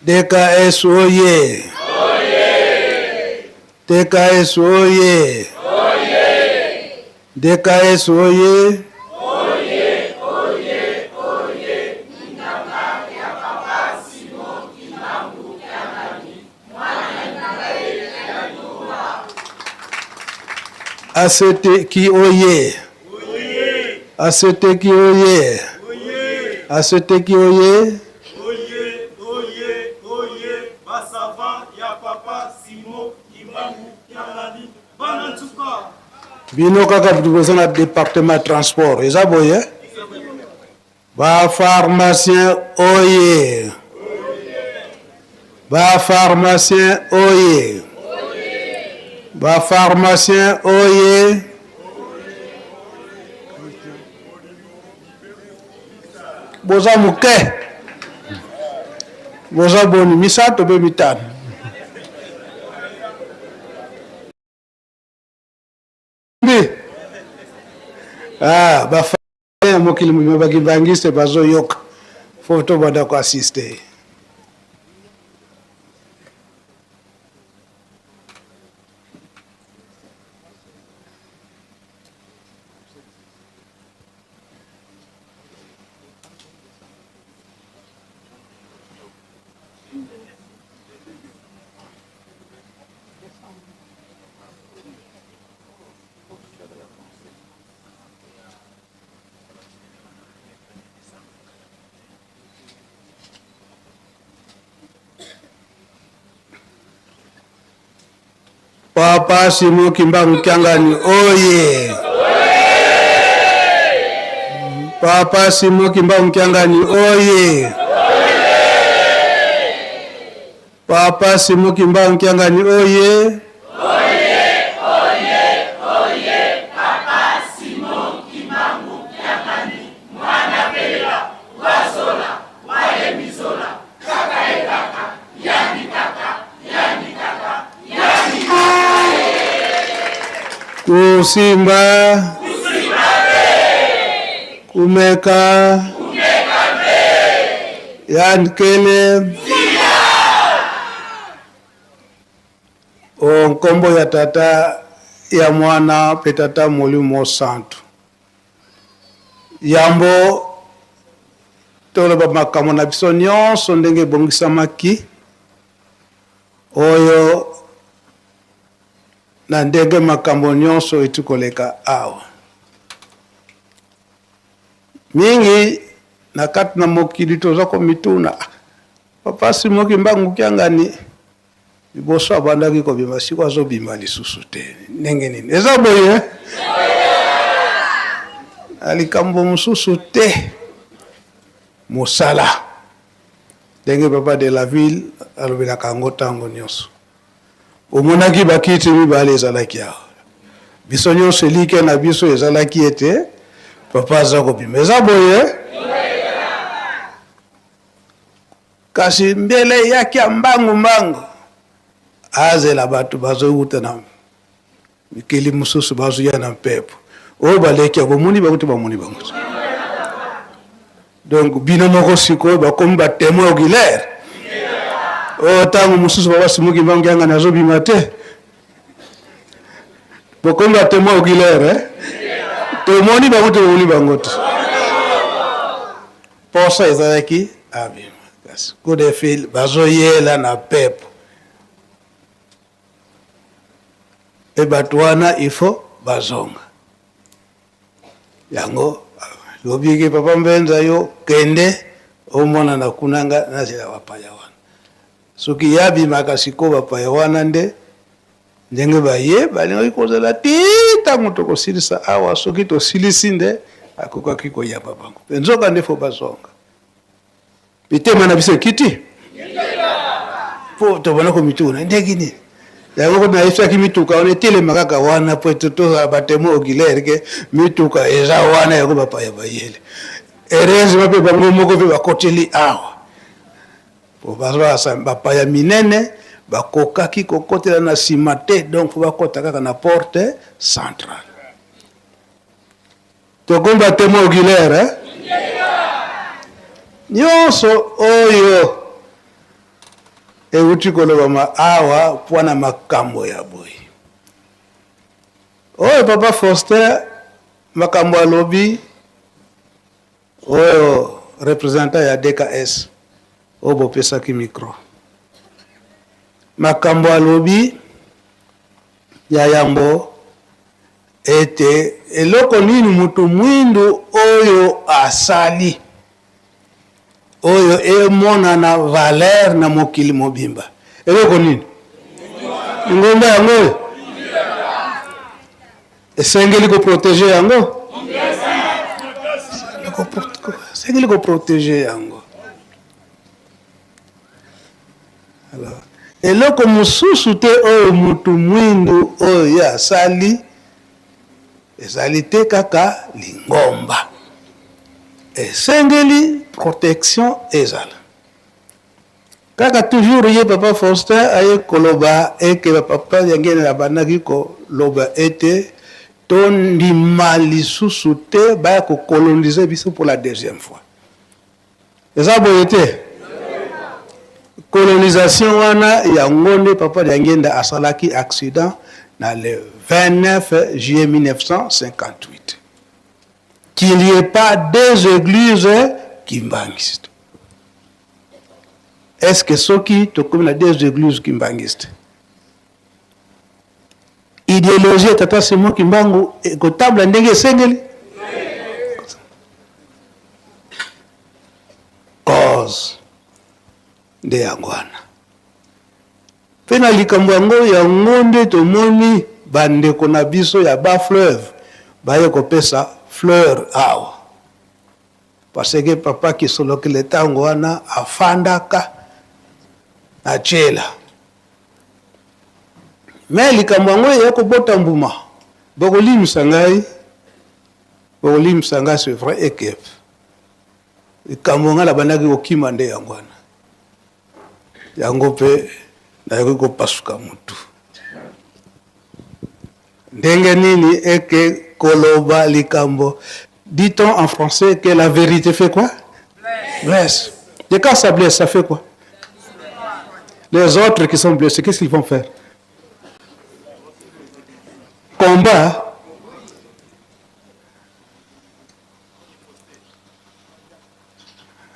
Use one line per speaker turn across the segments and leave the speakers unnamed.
DKS oye! DKS oye! DKS oye! ACT ki oye! ACT ki oye! ACT ki oye!
Oye oye oye ba savant ya papa Simon Kimbangu Kiangani bana nsuka.
Bino kaka boza na departement transport eza boye? Ba pharmacien oye! Ba pharmacien oye! Ba pharmacien oye! Boza moke, boza boni? Misato mpe mitano. Mbi. Ah, ba ya mokili mobimba ba kimbanguiste bazoyoka, fo tobanda ko assister. Papa Simon Kimbangu Kiangani oye! Papa Simon Kimbangu Kiangani oye! Papa Simon Kimbangu Kiangani oye!
Papa Simon Kimbangu Kiangani mwana pelela wazola wayemizola kaka ye kaka yandi kaka yandi kaka yandi
Kusimba Kumeka Yankele O nkombo ya Tata, ya Mwana mpe Tata Molimo Mosantu. Yambo toloba makambo na biso nyonso ndenge ebongisamaki, oyo na ndenge makambo nyonso eti koleka awa. Mingi na kati na mokili toza komituna, Papa Simon Kimbangu Kiangani liboso abandaki kobima, siko azobima lisusu te, ndenge nini? Eza boye na likambo mosusu te, mosala ndenge papa de la ville alobelaka yango ntango nyonso. Omonaki bakiti mibale ezalaki awa, biso nyonso elikya na biso ezalaki ete papa aza kobima. Eza boye? Kasi mbele eyaki ya mbangu mbangu, azela bato bazowuta na mikili mosusu bazoya na mpepo oyo baleki yango, omoni bango te, bamoni bango te. Donc bino moko sikoyo bakomi ba témoin oculaire. Oyo ntango mosusu babasimuki mbangu yanga nazobima te, bokomi ba témoin oculaire eh? Tomoni bango te, bomoni bango te. Posa ezalaki abima, kasi coup de fil bazoyela na pepo pe bato wana il faut bazonga. Yango lobiki papa Mbenza, yo kende omonana kuna, nga nazela bapaya wana. Soki ye abimaka sikoyo bapaya wana nde ndenge baye balingaki kozela ti ntango tokosilisa awa. Soki tosilisi nde akokaki koyamba bango, mpe nzoka nde fo bazonga. Mitema na biso ekiti mpo tobanda komituna ndenge nini yango. Nayebisaki mituka wana etelema kaka wana po ete tozala batemoin oculaire ke mituka eza wana, yango bapaya bayele. Heureusement mpe bango moko mpe bakoteli awa, po bapaya minene bakokaki kokotela na nsima te, donc fo bakota kaka na porte centrale. Tokomi ba témoin oculaire eh? Nyonso oyo. Euti kolobama awa mpo na makambo ya boye. Oyo Papa Faustin makambo alobi, oyo representant ya DKS oyo bopesaki micro, makambo alobi ya yambo ete eloko nini mutu mwindu oyo asali oyo emonana valeur na mokili mobimba eloko nini? Lingomba yango oyo esengeli koprotege yango, esengeli koprotege yango. Alors, eloko mosusu te oyo mutu mwindu oyo ye asali ezali te kaka lingomba. Esengeli protection ezala. Kaka toujours ye papa Faustin aye koloba eke ba papa Diangienda abandaki koloba ete tondima lisusu te baya ko coloniser biso pour la deuxième fois. Eza boye te? Colonisation wana yango nde papa Diangienda asalaki accident na le 29 juillet 1958. Qu'il n'y ait pas deux églises kimbanguistes. Est-ce que soki tokomi na deux églises kimbanguistes, idéologie ya tata Simon Kimbangu ekotambola ndenge esengeli? Cause nde yango wana. Mpe na likambo yango, yango nde tomoni bandeko na biso ya bas fleuve baye kopesa fleur awa. Parce que papa Kisolokele tango wana afandaka na Tshela. Mais likambo yango eya kobota mbuma. Bokolimisa ngai, bokolimisa ngai, c'est vrai eke likambo ngai nabandaki kokima nde yango wana. Yango mpe nayoki kopasuka mutu. Ndenge nini eke koloba likambo? Dit-on en français que la vérité fait quoi? Blesse. Et quand ça blesse, ça fait quoi? Les autres qui sont blessés, qu'est-ce qu'ils vont faire? Combat.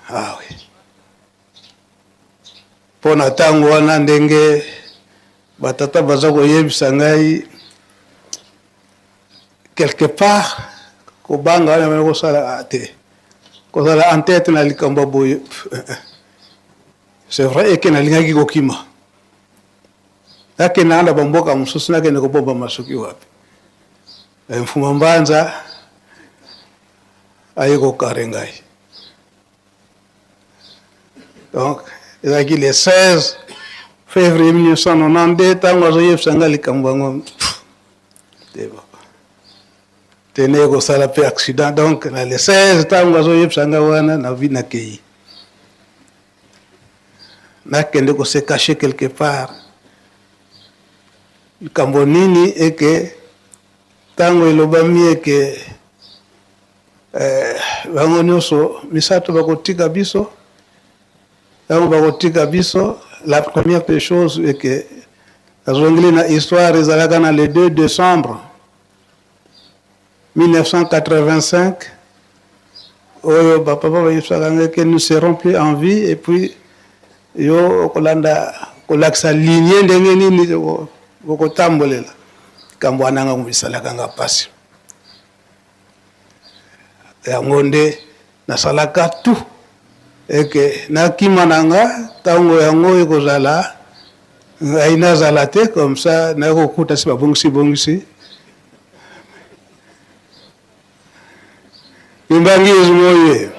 Ah oui. Mpo na ntango wana ndenge batata baza koyebisa ngai quelque part kobanga wana bana kosala ah, te kozala en tête na likambo ya boye, c'est vrai eke nalingaki kokima, nakendaka na bamboka mosusu, nakende kobombama soki wapi. Mfuma Mbanza aye kokare ngai. Donc ezalaki le 16 février 1992 ntango azoyebisa ngai likambo yango te papa tene kosala mpe accident. Donc na le 16 ntango azoyebisa ngai wana na vi nakei nakende kose cacher quelque part. Likambo nini eke ntango elobami eke Eh, bango nyonso misato bakotika biso, ntango bakotika biso, la première des choses eke nazongeli na histoire ezalaka na le 2 décembre 1985 oyo bapapa bayebisaka ngai ke nous serons plus en vie et puis yo okolanda kolakisa ligne ndenge nini okotambolela. Likambo wana ngango esalaka nga mpasi. Yango nde nasalaka tout eke nakima na nga ntango yango ekozala ngai nazala te, comme ça nakokuta si babongisi bongisi. Kimbanguisme oye.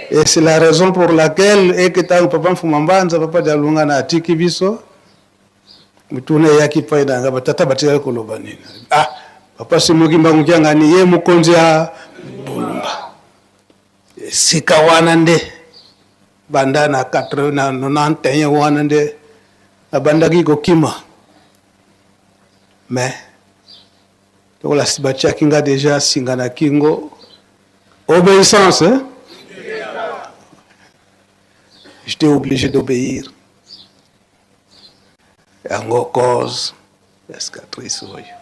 Et c'est la raison pour laquelle eke ntango papa Mfuma Mbanza, papa Dialungana atiki biso, Motuna eyaki epai na ngai, batata batikali koloba nini? Ah, papa Simon Kimbangu Kiangani ye mokonzi ya Bulumba. Esika wana nde banda na 91 wana nde nabandaki kokima, mais lokola batiaki nga deja singa na kingo, obéissance, hein? J'étais obligé d'obéir. Yango cause ya cicatrice oyo.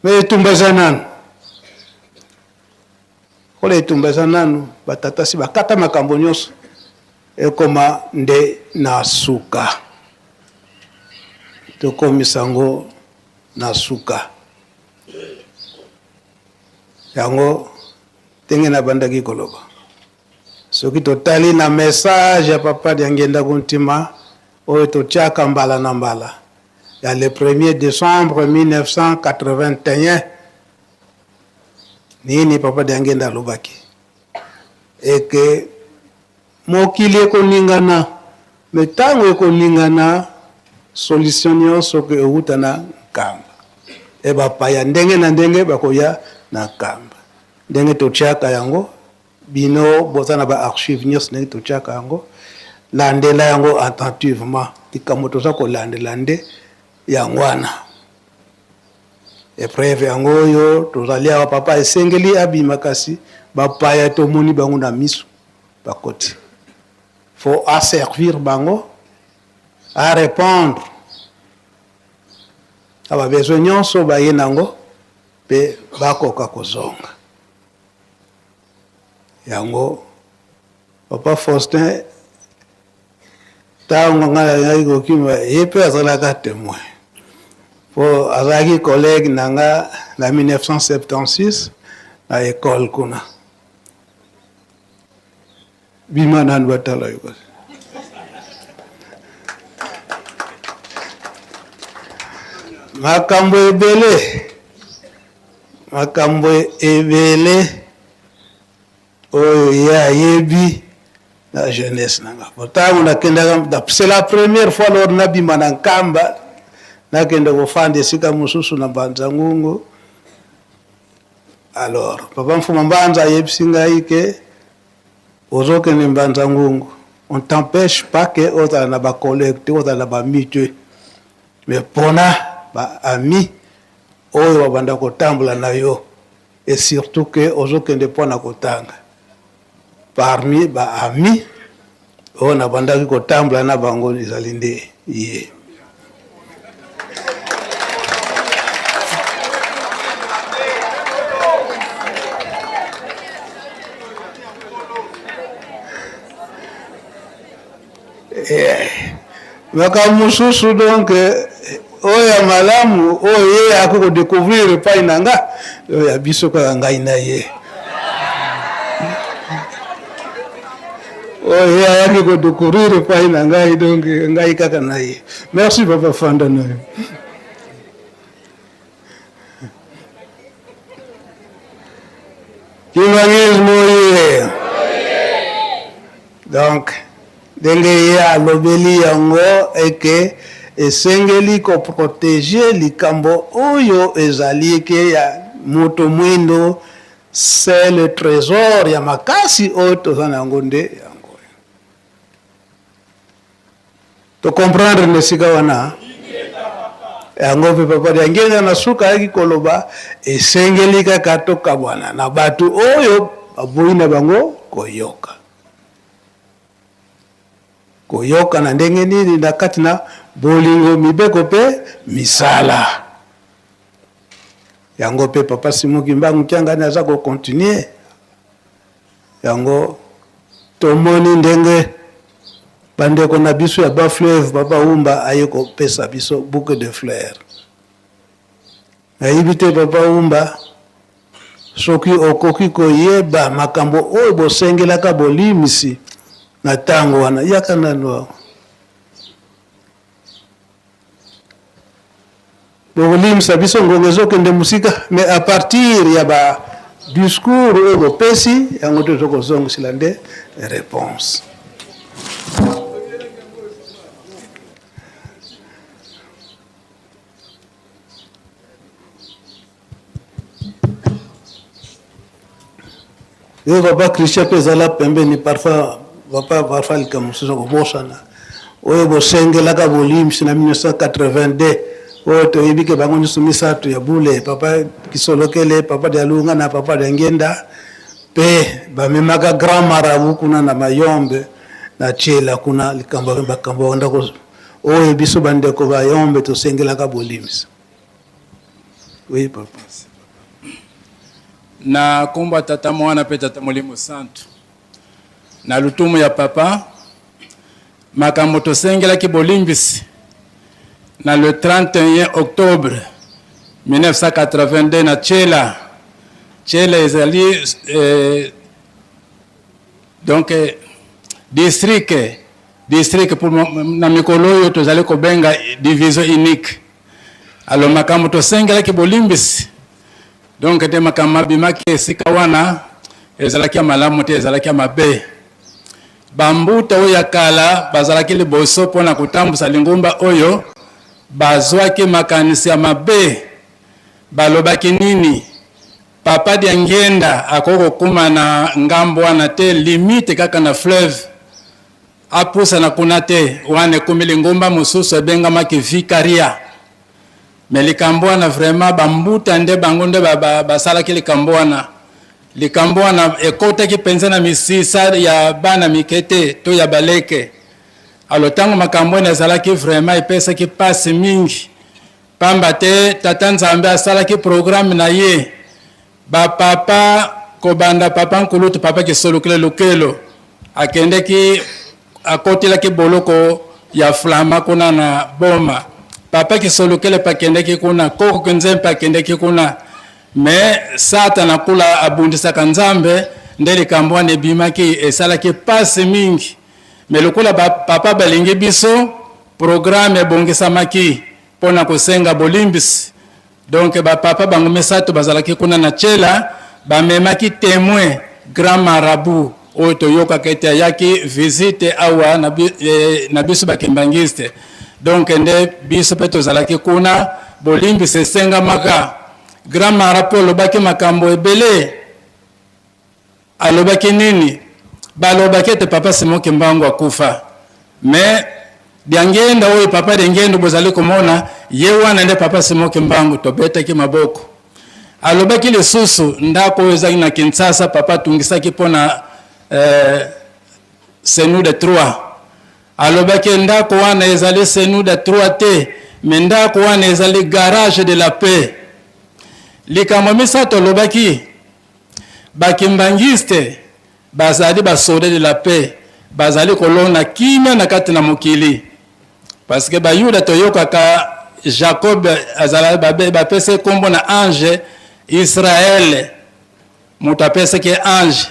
Mais etumba eza nanu. Kola etumba eza nanu, batata si bakata makambo nyonso ekoma nde na suka. Tokomisa yango na suka. Yango ndenge nabandaki koloba. Soki totali na message ya Papa Diangienda Kuntima oyo totiaka mbala na mbala ya le 1er decembre 1981, nini Papa Diangienda alobaki? Eke mokili ekoningana, mais tango ekoningana solution nionso ke ewuta na Nkamba. E bapaya ndenge na ndenge bakoya na Nkamba. Ndenge totiaka yango Bino boza na ba archives nionso ndenge totiaka yango, landela yango attentivement. Likambo toza kolandela nde yango wana. Epreuve yango oyo tozali awa, papa esengeli abima, kasi bapaya tomoni bango na miso bakoti. Faut a servir bango, a repondre na ba besoin nionso baye nango pe bakoka kozonga. Yango papa Faustin tango nga nalingaki kokima ye pe azalaka temoin po azalaki collègue na nga na 1976 na ecole kuna. Bima nanu batala yo kasi. Makambo ebele, makambo ebele oyo ye ayebi na jeunesse na nga. Ntango nakendaka, c'est la première fois lors nabima na Nkamba, nakende kofanda esika mosusu na Mbanza Ngungu. Alors, papa Mfuma Mbanza ayebisi ngai ke Ozokende mbanza ngungu, on t'empeche pas que ozala na ba collègues te, ozala na ba amis te, mais pona ba amis oyo babanda kotambola na yo et surtout que ozokende pona kotanga. Parmi ba amis oyo nabandaki kotambola na bango ezali nde ye. Eh, makambo mosusu donc eh, oyo ya malamu oyo ye akoki kodecouvrir epai na nga oyo ya biso kaka ngai na ye oyo ye ayaki kodécouvrir epai na ngai donc ngai kaka na ye. Merci papa, fanda na yo. Kimbanguisme oye! Donc ndenge ye alobeli yango eke esengeli ko proteger likambo oyo ezali eke ya moto mwindo, c'est le tresor ya makasi oyo toza na yango nde yango oyo. To comprendre na esika wana yango mpe papa Diangienda na suka ayaki koloba esengeli kaka tokabwana na bato oyo baboyi na bango koyoka. Koyoka na ndenge nini? Na kati na bolingo, mibeko mpe misala. Yango mpe papa Simon Kimbangu Kiangani aza ko continuer yango. Tomoni ndenge bandeko na biso ya bas fleuve, papa Wumba aye kopesa biso bouquet de fleurs. Nayebi te papa Wumba soki okoki koyeba makambo oyo bosengelaka bolimisi na tango wana. Yaka nanu awa. Bokolimisa biso ngonga ezokende mosika, mais à partir ya ba discours oyo bopesi yango tozo kozongisela nde réponse. Yo papa Christian pe ezala pembeni parfois papa parfois likambo mosusu akobosana oyo bosengelaka bolimbisi na 1982 oyo toyebi ke bango nyonso misato ya bule papa Kisolokele, papa Dialunga na papa Diangienda pe bamemaka grand marabout kuna na Mayombe. Na Tshela kuna likambo makambo banda ko oyo biso bandeko ba Yombe tosengelaka bolimbisa. Oui papa.
Na kombo ya Tata, Mwana mpe Tata Molimo Santu. Na lutumu ya papa, makambo tosengelaki bolimbisi na le 31 octobre 1982 na Tshela. Tshela ezali eh, donc district district pour na mikolo oyo tozali kobenga division unique. Alors makambo tosengelaki bolimbisi, donc te makambo mabimaki esika wana ezalaki ya malamu te, ezalaki ya mabe. Bambuta oyo ya kala bazalaki liboso mpo na kotambusa lingomba oyo bazwaki makanisi ya mabe. Balobaki nini? Papa Diangienda akoki kokoma na ngambo wana te, limite kaka na fleuve, apusana kuna te. Wana ekomi lingomba mosusu ebengamaki Vicaria. Mais likambo wana vraiment bambuta nde bango nde basalaki likambo wana. Likambo wana ekotaki mpenza na misisa ya bana mike te to ya baleke. Alors ntango makambo wana ezalaki vraiment epesaki pasi mingi, pamba te Tata Nzambe asalaki programme na ye. Ba papa kobanda papa Nkulutu, papa Kisolokele Lukelo akendeki akotelaki boloko ya Flama kuna na Boma. Papa Kisolokele pe akendeki kuna, Koko Kinzempe akendeki kuna. Mais Satana kula abundisaka Nzambe, nde likambo wana ebimaki esalaki pasi mingi. Mais lokola ba papa balingi biso, programme ebongisamaki mpo na kosenga bolimbisi. Donc ba papa bango misato bazalaki kuna na Tshela, bamemaki temoin grand marabout oyo toyokaka ete ayaki visite awa na, eh, na biso ba kimbanguiste. Donc nde biso pe tozalaki kuna, bolimbisi esengamaka. Grand marabout alobaki makambo ebele. Alobaki nini? Balobaki ete papa Simon Kimbangu akufa. Mais Diangienda oyo papa Diangienda bozali komona ye wana nde papa Simon Kimbangu, tobetaki maboko. Alobaki lisusu ndako oyo ezali na Kinshasa papa atungisaki mpo na eh, Senude 3. Alobaki ndako wana ezali Senude 3 te, mais ndako wana ezali garage de la paix. Likambo misato alobaki, Ba kimbanguiste bazali ba soldats de la paix, bazali kolona kimia na kati na mokili. Parce que ba yuda toyokaka Jacob azala bapesa ye kombo na ange Israël, moto apesaki ye ange.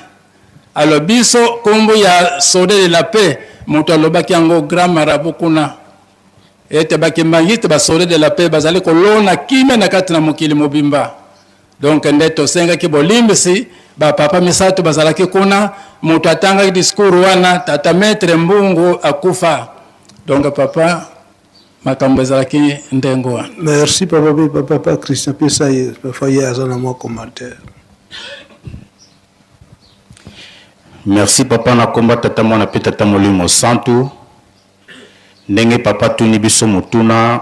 Alors biso kombo ya soldat de la paix moto alobaki yango grand marabout kuna ete ba kimbanguiste ba soldats de la paix bazali kolona kimia na kati na mokili mobimba. Donc nde tosengaki bolimbisi, ba papa misato bazalaki kuna, moto atangaki discours wana tata maitre Mbungu akufa. Donc papa makambo ezalaki ndengo wana.
Merci papa papa, papa Christian pesa ye parfois ye aza na mwa commentaire.
Merci papa na komba tata mwana pe tata molimo santu ndenge papa atuni biso motuna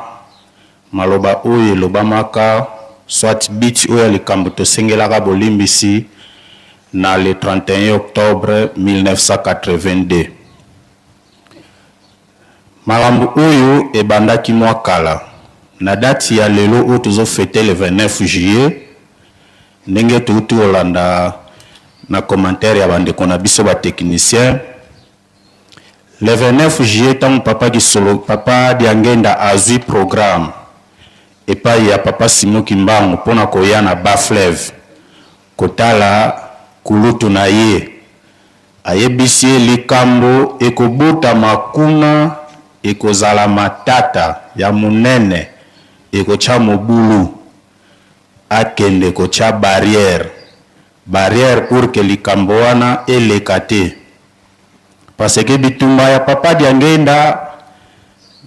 Maloba oyo elobamaka, soit but oyo ya likambo tosengelaka bolimbisi na le 31 octobre 1982. Makambo oyo ebandaki mwa kala. Na date ya lelo oyo tozo feter le 29 juillet, ndenge towuti kolanda na commentaire ya ba ndeko na biso ba techniciens, Le 29 juillet tango papa Kisolo, papa Diangenda azui programme epayi ya papa Simon Kimbangu pona koya na Bas Fleuve kotala kulutu na ye, ayebisi ye likambo ekobotama kuna ekozala matata ya munene ekotia mobulu, akende kotia barrière, barrière pour que likambo wana eleka te. Parce que bitumba ya papa Diangenda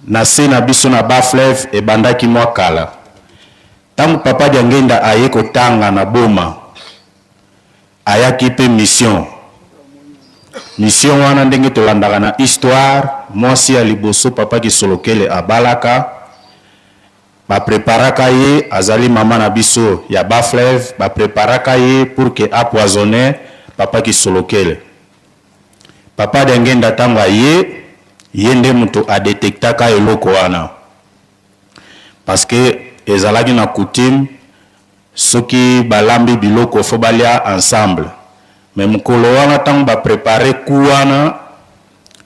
na se na biso na Bas Fleuve ebandaki mwa kala. Tango papa Diangenda aye kotanga na Boma, ayaki pe mission. Mission wana ndenge tolandaka na histoire, mwasi ya liboso papa Kisolokele abalaka, ba preparaka ye, azali mama na biso ya Bas Fleuve, ba preparaka ye pour que a poisonner papa Kisolokele. Papa Diangienda tango aye, ye nde mutu a detectaka eloko wana. Parce que ezalaki na coutume soki balambi biloko faut balia ensemble. Mais mukolo wana tango ba preparer coup wana,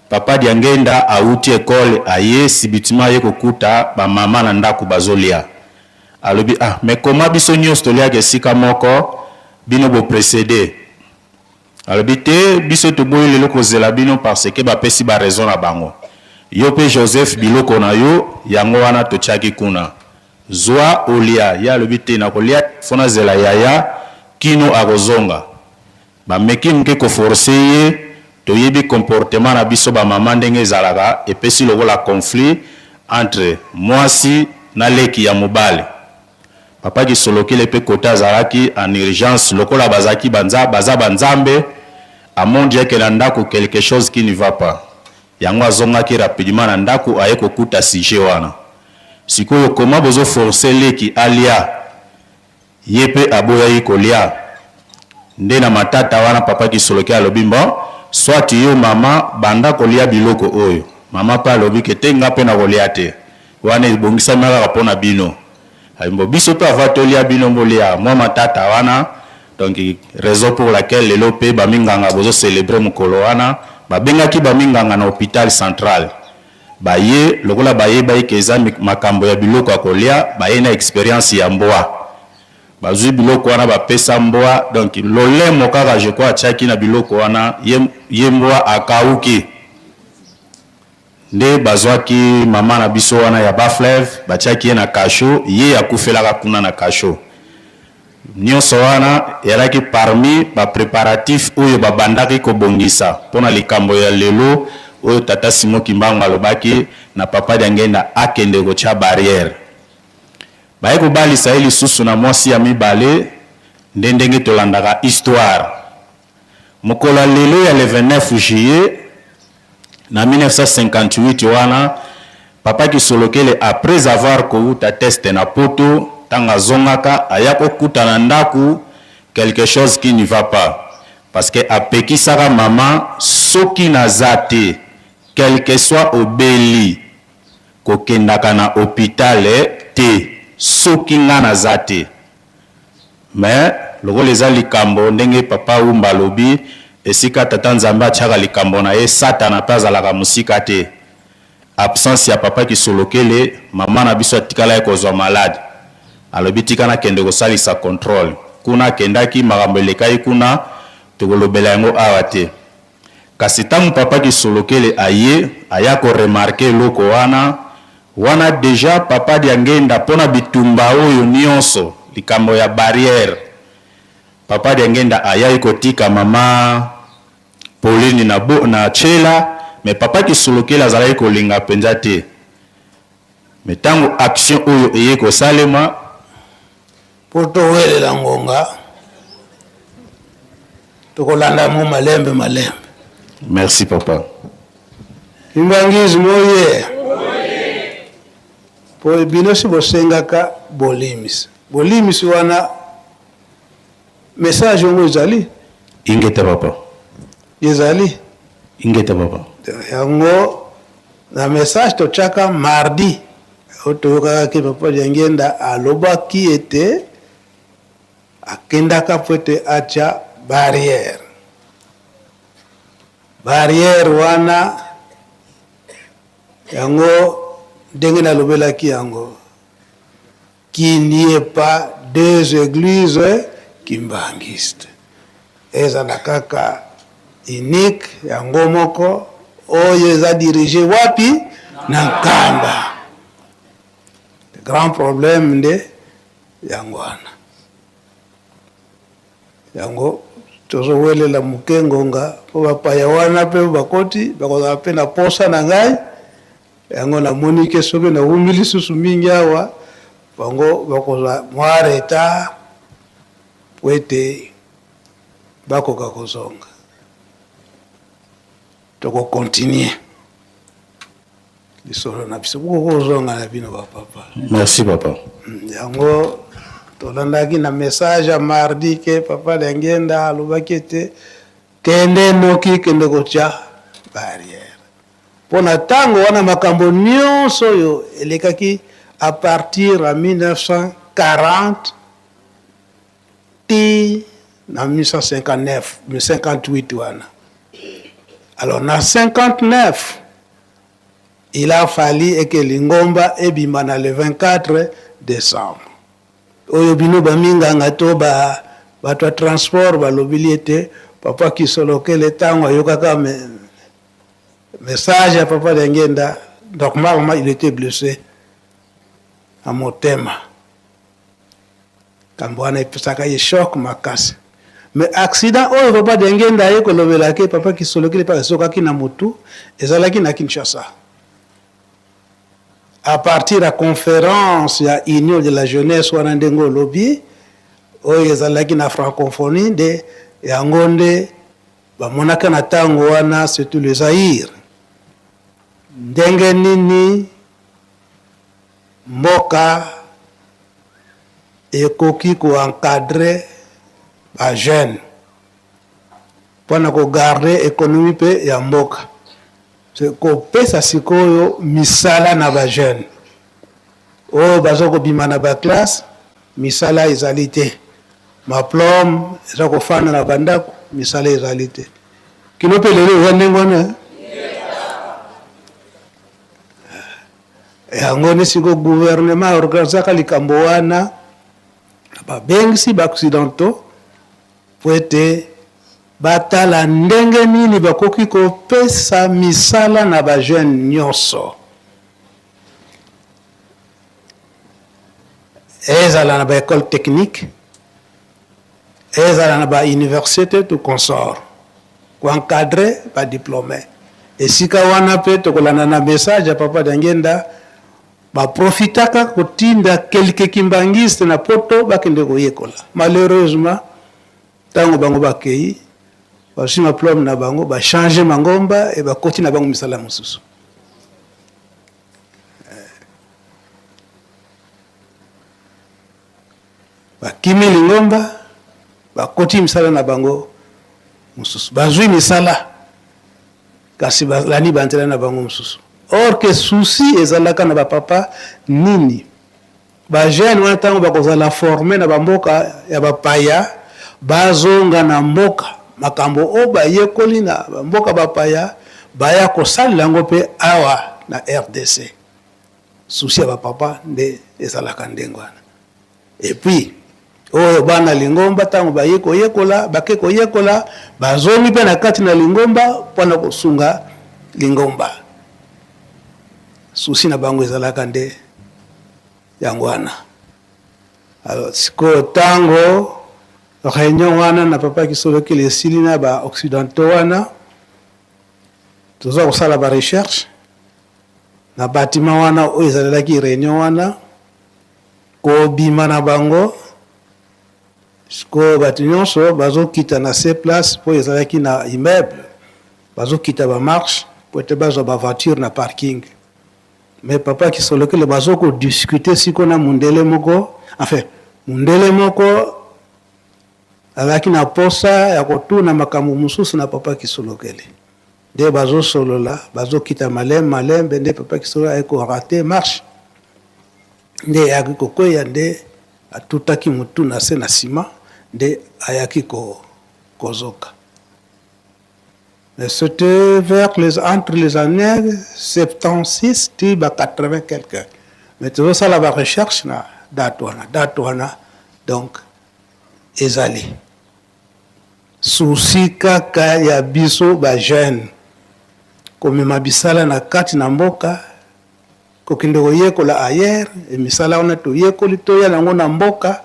Papa Diangienda awuti ecole aye subitement aye kokuta ba mama na ndaku bazolia. Alobi ah mais comment biso nionso toliaka esika moko bino bo preceder? Alobi te biso toboyi lelo kozela bino parce que bapesi ba raison na bango. Yo pe Joseph biloko na yo yango wana totiaki kuna. Zua olia. Ye alobi te nakolia te faut nazela yaya kino akozonga. Bameki muke ko forcer ye, toyebi comportement na biso ba mama ndenge ezalaka, epesi lokola conflit entre muasi na leki ya mobali. Papa Kisolokele pe cote azalaki en urgence lokola bazalaki ba baza ba nzambe, amondieke que na ndaku quelque chose qui ne va pas. Yango azongaki rapidement na ndaku aye kokuta sujet wana. Sikoyo comment bozo forcer leki alia ye pe aboyaki kolia? Nde na matata wana papa Kisolokele alobi bon soit yo mama banda kolia biloko oyo. Mama pe alobi que te nga pe nakolia te. Wana ebongisami kaka pona bino. Bo biso pe avant tolia bino bolia mwa matata wana donc raison pour laquelle lelo pe ba minganga bozo celebrer mukolo wana babengaki ba minganga na hopital central baye lokola bayebaki ke eza makambo ya biloko ya kolia baye na experience ya mbwa bazui biloko wana bapesa mbwa donc lolemo kaka je crois atiaki na biloko wana ye, ye mbwa akauki. Nde bazwaki mama na biso wana ya Bas-Fleuve, batiaki ye na cachot, ye akufelaka kuna na cachot. Nionso wana eyalaki parmi ba preparatifs oyo babandaki kobongisa mpo na likambo ya lelo oyo tata Simon Kimbangu alobaki na papa Diangienda akende kotia barrière. Baye kobalisa ye lisusu na mwasi ya mibale, nde ndenge tolandaka histoire. Mokolo ya lelo ya le 29 juillet na 1958 wana papa Kisolokele après avoir kowuta test na poto tango azongaka aya ko kuta na ndaku quelque chose qui ne va pas parce que apekisaka mama soki naza te quelque soit obeli kokendaka na hopital te soki nga naza te. Mais lokola eza likambo ndenge papa Wumba alobi, esika tata Nzambe atiaka likambo na ye, satana pe azalaka mosika te. Absence ya papa Kisolokele, mama na biso atikalaki kozua malade. Alobi tika nakende kosalisa controle. Kuna akendaki, makambo elekaki kuna, tokolobela yango awa te. Kasi tango papa Kisolokele aye, aya ko remarquer eloko wana, wana dejà papa Diangenda pona bitumba oyo nionso, likambo ya barrière, papa Diangenda ayaki kotika mama Pauline na na Tshela, mais papa Kisolokele azalaki kolinga penza te. Mais tango action oyo eye kosalema,
Po towelela ngonga, tokolanda yango malembe malembe.
Merci papa.
Kimbanguisme oye! Po bino si bosengaka bolimbisi. Bolimbisi wana message yango ezali?
Ingeta papa.
Ezali?
Ingeta papa.
Yango na message totiaka mardi oyo toyokaka ke papa Diangienda alobaki ete akendaka po ete atia barrière. Barrière wana yango ndenge nalobelaki yango qu'il n'y ait pas deux eglises kimbanguistes. Ezala kaka unique yango moko oyo eza dirige wapi? Na Nkamba. Le grand problème nde yango wana. Yango tozowelela moke ngonga mpo bapaya wana mpe bakoti bakozala mpe na posa na ngai. Yango namoni ke soki nawumi lisusu mingi awa bango bakozwa mwa retard mpo ete bakoka kozonga. Toko continuer lisolo na biso, bokoki kozonga na bino ba papa.
Merci papa.
Yango tolandaki na message ya mardi ke papa Diangienda alobaki ete kende noki kende kotia. Barrière. Mpo na ntango wana makambo nyonso oyo elekaki à partir ya 1940 ti na 1959, 58 wana. Alors na 59 il a fallu eke lingomba ebima na le 24 décembre. Oyo bino ba minganga to ba bato ya transport balobili ete papa Kisolokele ntango ayokaka message ya papa Diangienda, normalement il était blessé na motema. Kambo wana epesaka ye choc makasi. Mais accident oyo papa Diangienda aye kolobela ke papa Kisolokele mpe azokaki na motu ezalaki na Kinshasa. À partir ya conférence ya Union de la jeunesse wana ndenge olobi oyo ezalaki na francophonie nde yango nde bamonaka na ntango wana surtout le Zaïre ndenge nini mboka ekoki ko encadrer ba jeunes mpona ko garder economie mpe ya mboka. Kopesa sikoyo misala na ba jeunes oyo baza kobima na ba classe, misala ezali te, maplome eza kofanda na bandako, misala ezali te. Kino mpe lelo eza ndenge wana. Yango nde sikoyo gouvernement organisaka likambo wana, babengisi ba occidentaux mpo ete batala ndenge nini bakoki kopesa misala na ba jeunes nyonso, ezala na ba ecole technique, ezala na ba universite tout consort, ko encadrer ba diplome. Esika wana mpe tokolanda na message ya papa Diangienda, ba profitaka kotinda quelques kimbanguistes na poto bakende koyekola. Malheureusement tango bango bakeyi, bazwi maplome na bango, ba changer mangomba et bakoti na bango misala mosusu. Bakimi lingomba, bakoti misala na bango mosusu, bazwi misala kasi balandi banzela na bango mosusu. Or que souci ezalaka na bapapa nini? Ba jeunes wana ntango bakozala forme na bamboka ya bapaya, bazonga na mboka, makambo oyo bayekoli na bamboka bapaya baya kosalela yango mpe awa na RDC. Souci ya bapapa nde ezalaka ndenge wana. Et puis oyo bana lingomba ntango baye koyekola, bake koyekola, bazongi mpe na kati na lingomba mpona kosunga lingomba. Souci na bango ezalaka nde yango wana. Alors sikoyo ntango réunion wana na papa Kisolokele esili na ba occidentaux wana, toza kosala ba recherche na bâtiment wana oyo ezalelaki réunion wana, kobima na bango sikoyo bato nyonso bazokita na se place mpo ezalaki na immeuble, bazokita ba marche mpo ete bazwa ba voiture na parking. Mais papa Kisolokele bazo ko discuter siko na mundele moko, enfin mundele moko azalaki na posa ya kotuna makambo mosusu na papa Kisolokele. Nde bazosolola, bazokita malembe malembe, nde papa Kisolokele aye ko rater marche, nde ayaki kokweya, nde atutaki mutu na se na sima, nde ayaki kozoka. Mais c'était vers les, entre les années 76 ti ba 80 quelque. Mais tozosala ba recherche na date wana, date wana donc ezali souci kaka ya biso ba jeune komema bisala na kati na mboka, kokende koyekola ailleurs, e misala wana toyekoli toya nango na mboka,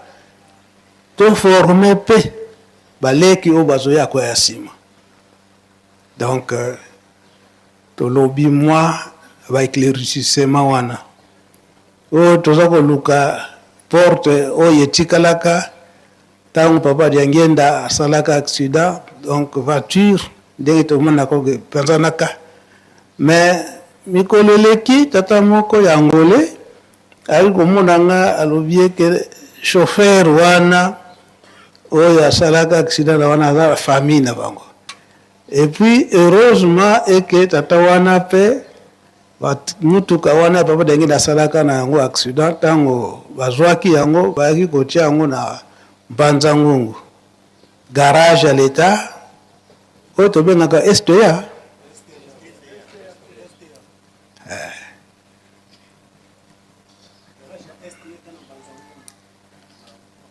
to former pe baleki oyo bazoya koya nsima. Donc tolobi mwa ba éclaircissement wana oyo toza koluka porte oyo etikalaka ntango papa Diangienda asalaka accident, donc voiture ndenge tomonaka epanzanaka. Mais mikolo eleki tata moko ya Angolais ayaki komona nga, alobi eke chauffeur wana oyo asalaka accident na wana aza famille na bango. Et puis heureusement eke tata wana pe mutuka wana papa Diangienda asalaka na yango accident tango bazwaki yango bayaki kotia yango na Mbanza Ngungu garage ya l'etat oyo tobengaka STA.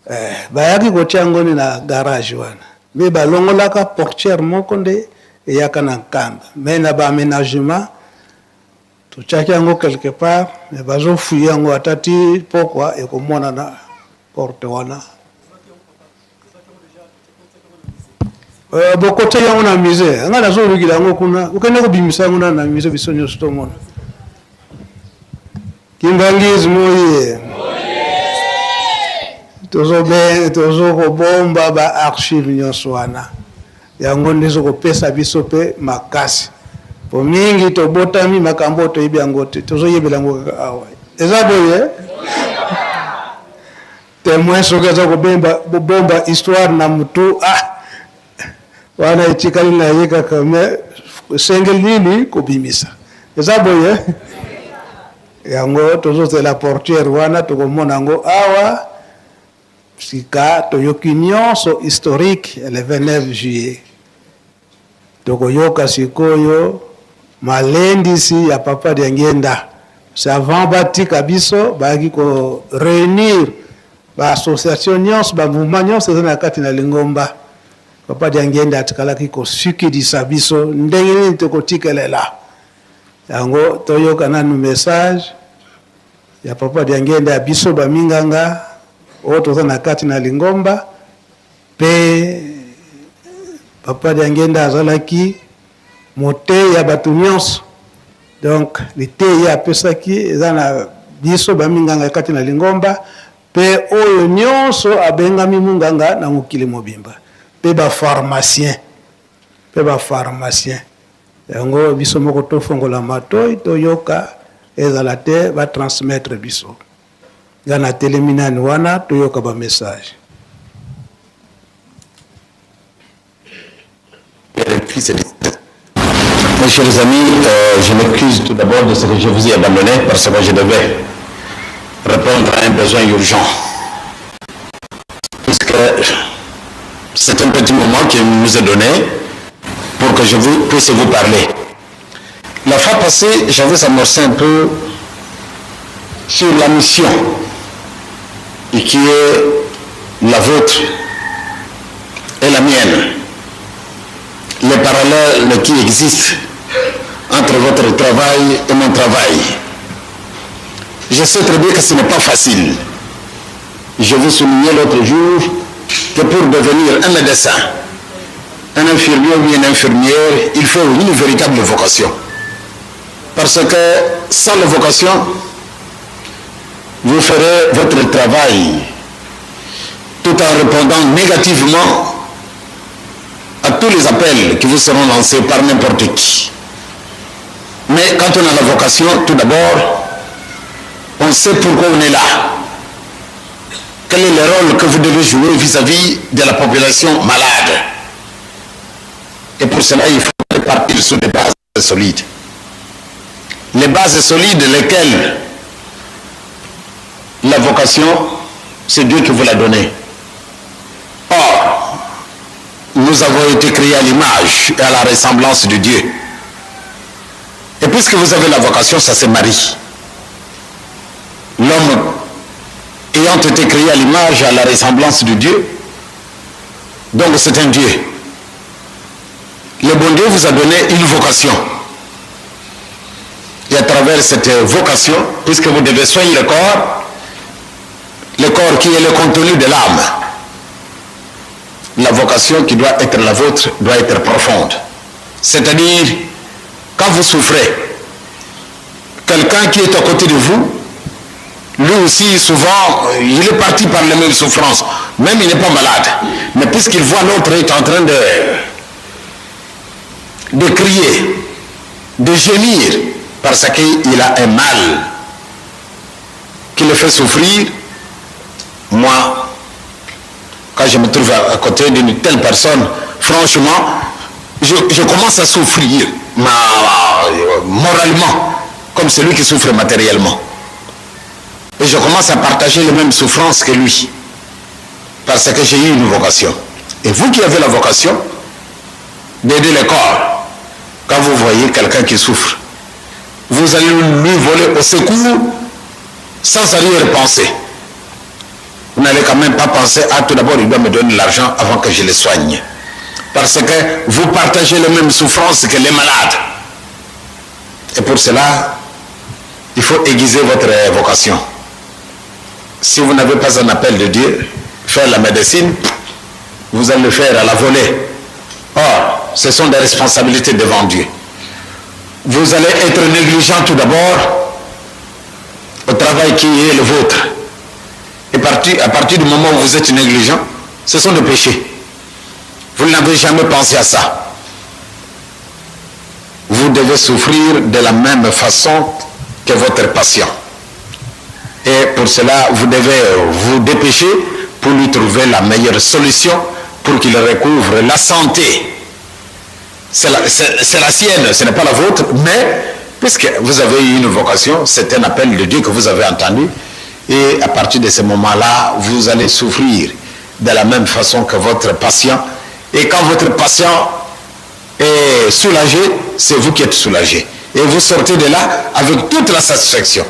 Eh, bayaki kotia yango nde na garage wana me balongolaka portière moko nde eyaka na nkamba me na ba aménagement totiaki yango quelque part me bazofuye yango ata ti pokwa ekomonana porte wana. Eh, bokotia yango na musée ngai nazolukila yango kuna okende kobimisa yango na musée biso nyonso tomona Kimbanguisme oye tozokobomba ba archive nyonso wana yango nde ezokopesa biso mpe makasi po mingi tobotami makambo oyo toyebi yango te tozoyebela yango kaka awa eza boye Temoin soki aza kobemba bobomba histoire na mutu ah wana etikali na ye kaka mais esengeli nini kobimisa eza boye yango tozozela portière wana tokomona yango awa sika toyoki nyonso historique ya le 29 juillet Tokoyoka sikoyo malendisi ya Papa Diangienda. C'est avant batika biso bayaki ko reunir ba association nyonso ba mouvement nyonso eza na kati na lingomba. Papa Diangienda atikalaki kosukidisa biso ndenge nini tokotikelela yango. Toyoka nanu message ya Papa Diangienda ya biso ba minganga oyo toza na kati na lingomba. Pe Papa Diangienda azalaki moteyi ya bato nyonso. Donc liteyi ye apesaki eza na biso ba minganga kati na lingomba pe oyo nyonso abengami munganga na mokili mobimba pe ba pharmacien pe ba pharmacien yango biso moko tofongola matoyi toyoka ezala te ba transmettre biso. Nga na telemi nani wana toyoka ba message.
Mes chers amis, euh, je m'excuse tout d'abord de ce que je vous ai abandonné parce que je devais répondre à un besoin urgent. Puisque c'est un petit moment qui nous est donné pour que je vous, puisse vous parler. La fois passée, j'avais amorcé un peu sur la mission et qui est la vôtre et la mienne. Les parallèles qui existent entre votre travail et mon travail. Je sais très bien que ce n'est pas facile. Je vous soulignais l'autre jour que pour devenir un médecin, un infirmier ou une infirmière, il faut une véritable vocation. Parce que sans la vocation, vous ferez votre travail tout en répondant négativement à tous les appels qui vous seront lancés par n'importe qui. Mais quand on a la vocation, tout d'abord, on sait pourquoi on est là. Quel est le rôle que vous devez jouer vis-à-vis de la population malade? Et pour cela, il faut partir sur des bases solides. Les bases solides, lesquelles la vocation, c'est Dieu qui vous l'a donnée. Or, nous avons été créés à l'image et à la ressemblance de Dieu. Et puisque vous avez la vocation, ça c'est Marie. L'homme ayant été créé à l'image et à la ressemblance de Dieu, donc c'est un Dieu. Le bon Dieu vous a donné une vocation. Et à travers cette vocation, puisque vous devez soigner le corps, le corps qui est le contenu de l'âme, la vocation qui doit être la vôtre doit être profonde. C'est-à-dire, quand vous souffrez, quelqu'un qui est à côté de vous, lui aussi, souvent, il est parti par les mêmes souffrances. Même il n'est pas malade. Mais puisqu'il voit l'autre est en train de, de crier, de gémir, parce qu'il a un mal qui le fait souffrir, moi, quand je me trouve à côté d'une telle personne, franchement, Je, je commence à souffrir ma, moralement, comme celui qui souffre matériellement. Et je commence à partager les mêmes souffrances que lui. Parce que j'ai eu une vocation. Et vous qui avez la vocation d'aider le corps, quand vous voyez quelqu'un qui souffre, vous allez lui voler au secours sans arrière-pensée. Vous n'allez quand même pas penser, ah tout d'abord il doit me donner l'argent avant que je le soigne. Parce que vous partagez les mêmes souffrances que les malades. Et pour cela, il faut aiguiser votre vocation. Si vous n'avez pas un appel de Dieu, faire la médecine, vous allez le faire à la volée. Or, ce sont des responsabilités devant Dieu. Vous allez être négligent tout d'abord au travail qui est le vôtre. Et à partir du moment où vous êtes négligent, ce sont des péchés. Vous n'avez jamais pensé à ça. Vous devez souffrir de la même façon que votre patient. Et pour cela, vous devez vous dépêcher pour lui trouver la meilleure solution pour qu'il recouvre la santé. C'est la, la sienne, ce n'est pas la vôtre, mais puisque vous avez eu une vocation, c'est un appel de Dieu que vous avez entendu, et à partir de ce moment-là, vous allez souffrir de la même façon que votre patient. Et quand votre patient est soulagé, c'est vous qui êtes soulagé. Et vous sortez de là avec toute la satisfaction.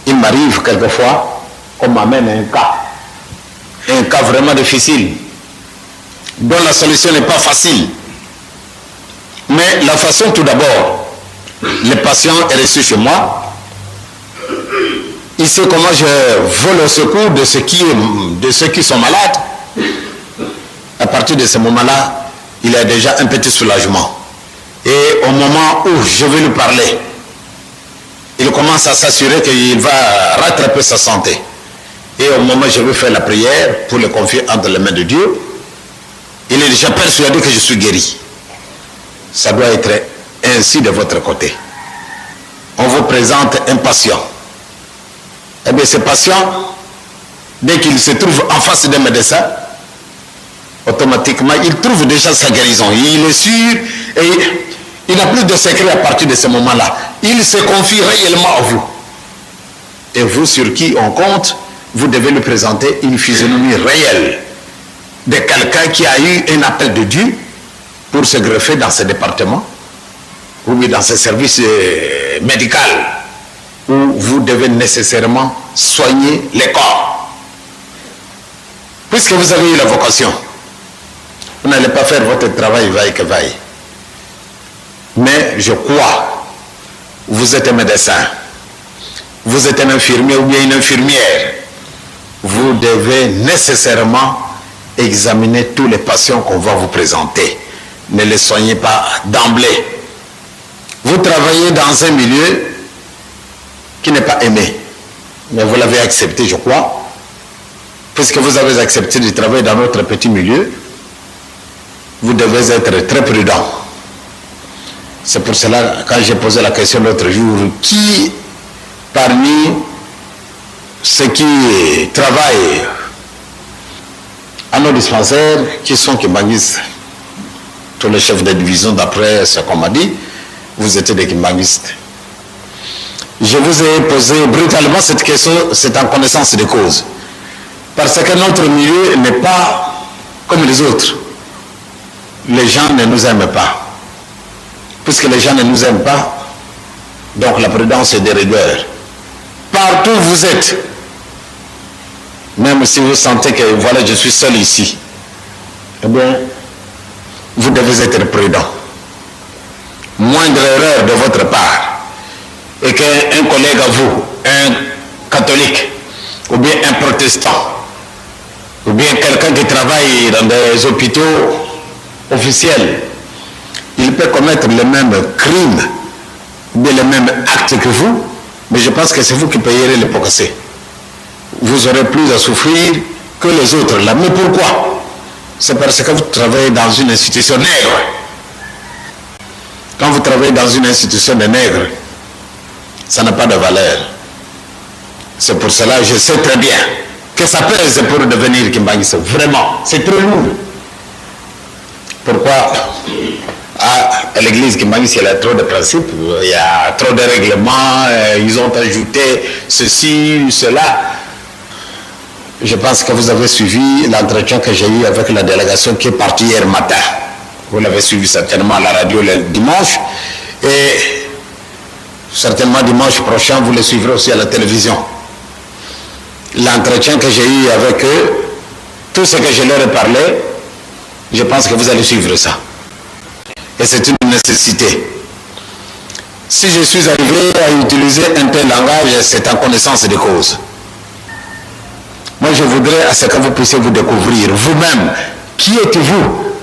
Il m'arrive quelquefois qu'on m'amène un cas, un cas vraiment difficile, dont la solution n'est pas facile. Mais la façon tout d'abord, le patient est reçu chez moi, il sait comment je vole au secours de ceux qui, de ceux qui sont malades. À partir de ce moment-là, il a déjà un petit soulagement. Et au moment où je vais lui parler, il commence à s'assurer qu'il va rattraper sa santé. Et au moment où je vais faire la prière pour le confier entre les mains de Dieu, il est déjà persuadé que je suis guéri. Ça doit être ainsi de votre côté. On vous présente un patient. Eh bien, ce patient, dès qu'il se trouve en face d'un médecin, automatiquement, il trouve déjà sa guérison. Il est sûr et il n'a plus de secret à partir de ce moment-là. Il se confie réellement à vous. Et vous, sur qui on compte, vous devez lui présenter une physionomie réelle de quelqu'un qui a eu un appel de Dieu pour se greffer dans ce département ou bien dans ce service euh, médical où vous devez nécessairement soigner les corps. Puisque vous avez eu la vocation, vous n'allez pas faire votre travail vaille que vaille. Mais je crois, vous êtes un médecin, vous êtes un infirmier ou bien une infirmière, vous devez nécessairement examiner tous les patients qu'on va vous présenter. Ne les soignez pas d'emblée. Vous travaillez dans un milieu qui n'est pas aimé. Mais vous l'avez accepté, je crois. Puisque vous avez accepté de travailler dans notre petit milieu, vous devez être très prudent. C'est pour cela, quand j'ai posé la question l'autre jour, qui parmi ceux qui travaillent à nos dispensaires, qui sont kimbanguistes, tous les chefs de division, d'après ce qu'on m'a dit, vous étiez des kimbanguistes. Je vous ai posé brutalement cette question, c'est en connaissance de cause. Parce que notre milieu n'est pas comme les autres. Les gens ne nous aiment pas. Puisque les gens ne nous aiment pas, donc la prudence est de rigueur. Partout où vous êtes, même si vous sentez que voilà, je suis seul ici, eh bien, vous devez être prudent. Moindre erreur de votre part, et qu'un collègue à vous, un catholique, ou bien un protestant, ou bien quelqu'un qui travaille dans des hôpitaux officiels, il peut commettre les mêmes crimes, ou bien les mêmes actes que vous, mais je pense que c'est vous qui payerez les pots cassés. Vous aurez plus à souffrir que les autres là. Mais pourquoi C'est parce que vous travaillez dans une institution nègre. Quand vous travaillez dans une institution de nègres, ça n'a pas de valeur. C'est pour cela que je sais très bien que ça pèse pour devenir Kimbanguiste. Vraiment, c'est très lourd. Pourquoi à l'église Kimbanguiste, il y a trop de principes, il y a trop de règlements, ils ont ajouté ceci, cela. Je pense que vous avez suivi l'entretien que j'ai eu avec la délégation qui est partie hier matin. Vous l'avez suivi certainement à la radio le dimanche. Et certainement dimanche prochain, vous le suivrez aussi à la télévision. L'entretien que j'ai eu avec eux, tout ce que je leur ai parlé, je pense que vous allez suivre ça. Et c'est une nécessité. Si je suis arrivé à utiliser un tel langage, c'est en connaissance de cause. Moi, je voudrais à ce que vous puissiez vous découvrir vous-même. Qui êtes-vous?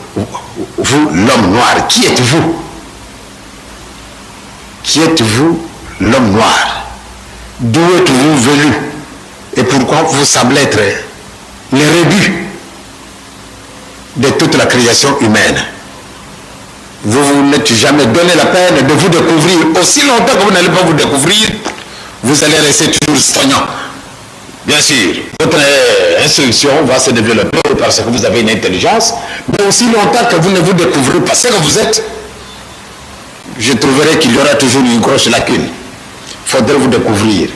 Vous, l'homme noir, qui êtes-vous? Qui êtes-vous, l'homme noir? D'où êtes-vous venu? Et pourquoi vous semblez être les rebuts de toute la création humaine? Vous, vous n'êtes jamais donné la peine de vous découvrir. Aussi longtemps que vous n'allez pas vous découvrir, vous allez rester toujours stagnant. Bien sûr, votre instruction va se développer parce que vous avez une intelligence, mais aussi longtemps que vous ne vous découvrez pas ce que vous êtes, je trouverai qu'il y aura toujours une grosse lacune. Il faudrait vous découvrir.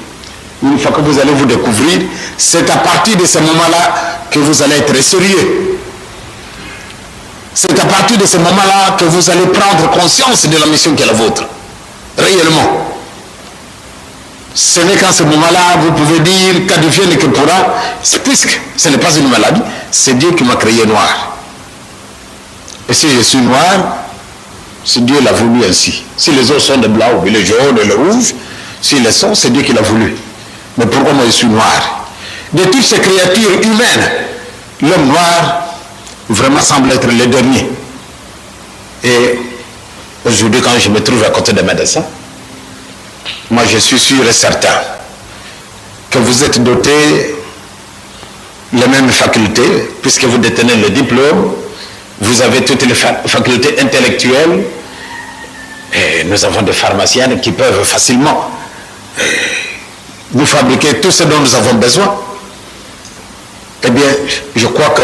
Une fois que vous allez vous découvrir, c'est à partir de ce moment-là que vous allez être sérieux. C'est à partir de ce moment-là que vous allez prendre conscience de la mission qui est la vôtre. Réellement. Ce n'est qu'en ce moment-là, vous pouvez dire qu'advienne que pourra, puisque ce n'est pas une maladie, c'est Dieu qui m'a créé noir. Et si je suis noir, c'est Dieu l'a voulu ainsi. Si les autres sont de blanc, ou les jaunes, ou les rouges, s'ils le sont, c'est Dieu qui l'a voulu. Mais pourquoi moi je suis noir? De toutes ces créatures humaines, l'homme noir vraiment semble être le dernier. Et aujourd'hui, quand je me trouve à côté des médecins, moi je suis sûr et certain que vous êtes dotés les mêmes facultés, puisque vous détenez le diplôme, vous avez toutes les facultés intellectuelles, et nous avons des pharmaciennes qui peuvent facilement nous fabriquer tout ce dont nous avons besoin. Eh bien, je crois que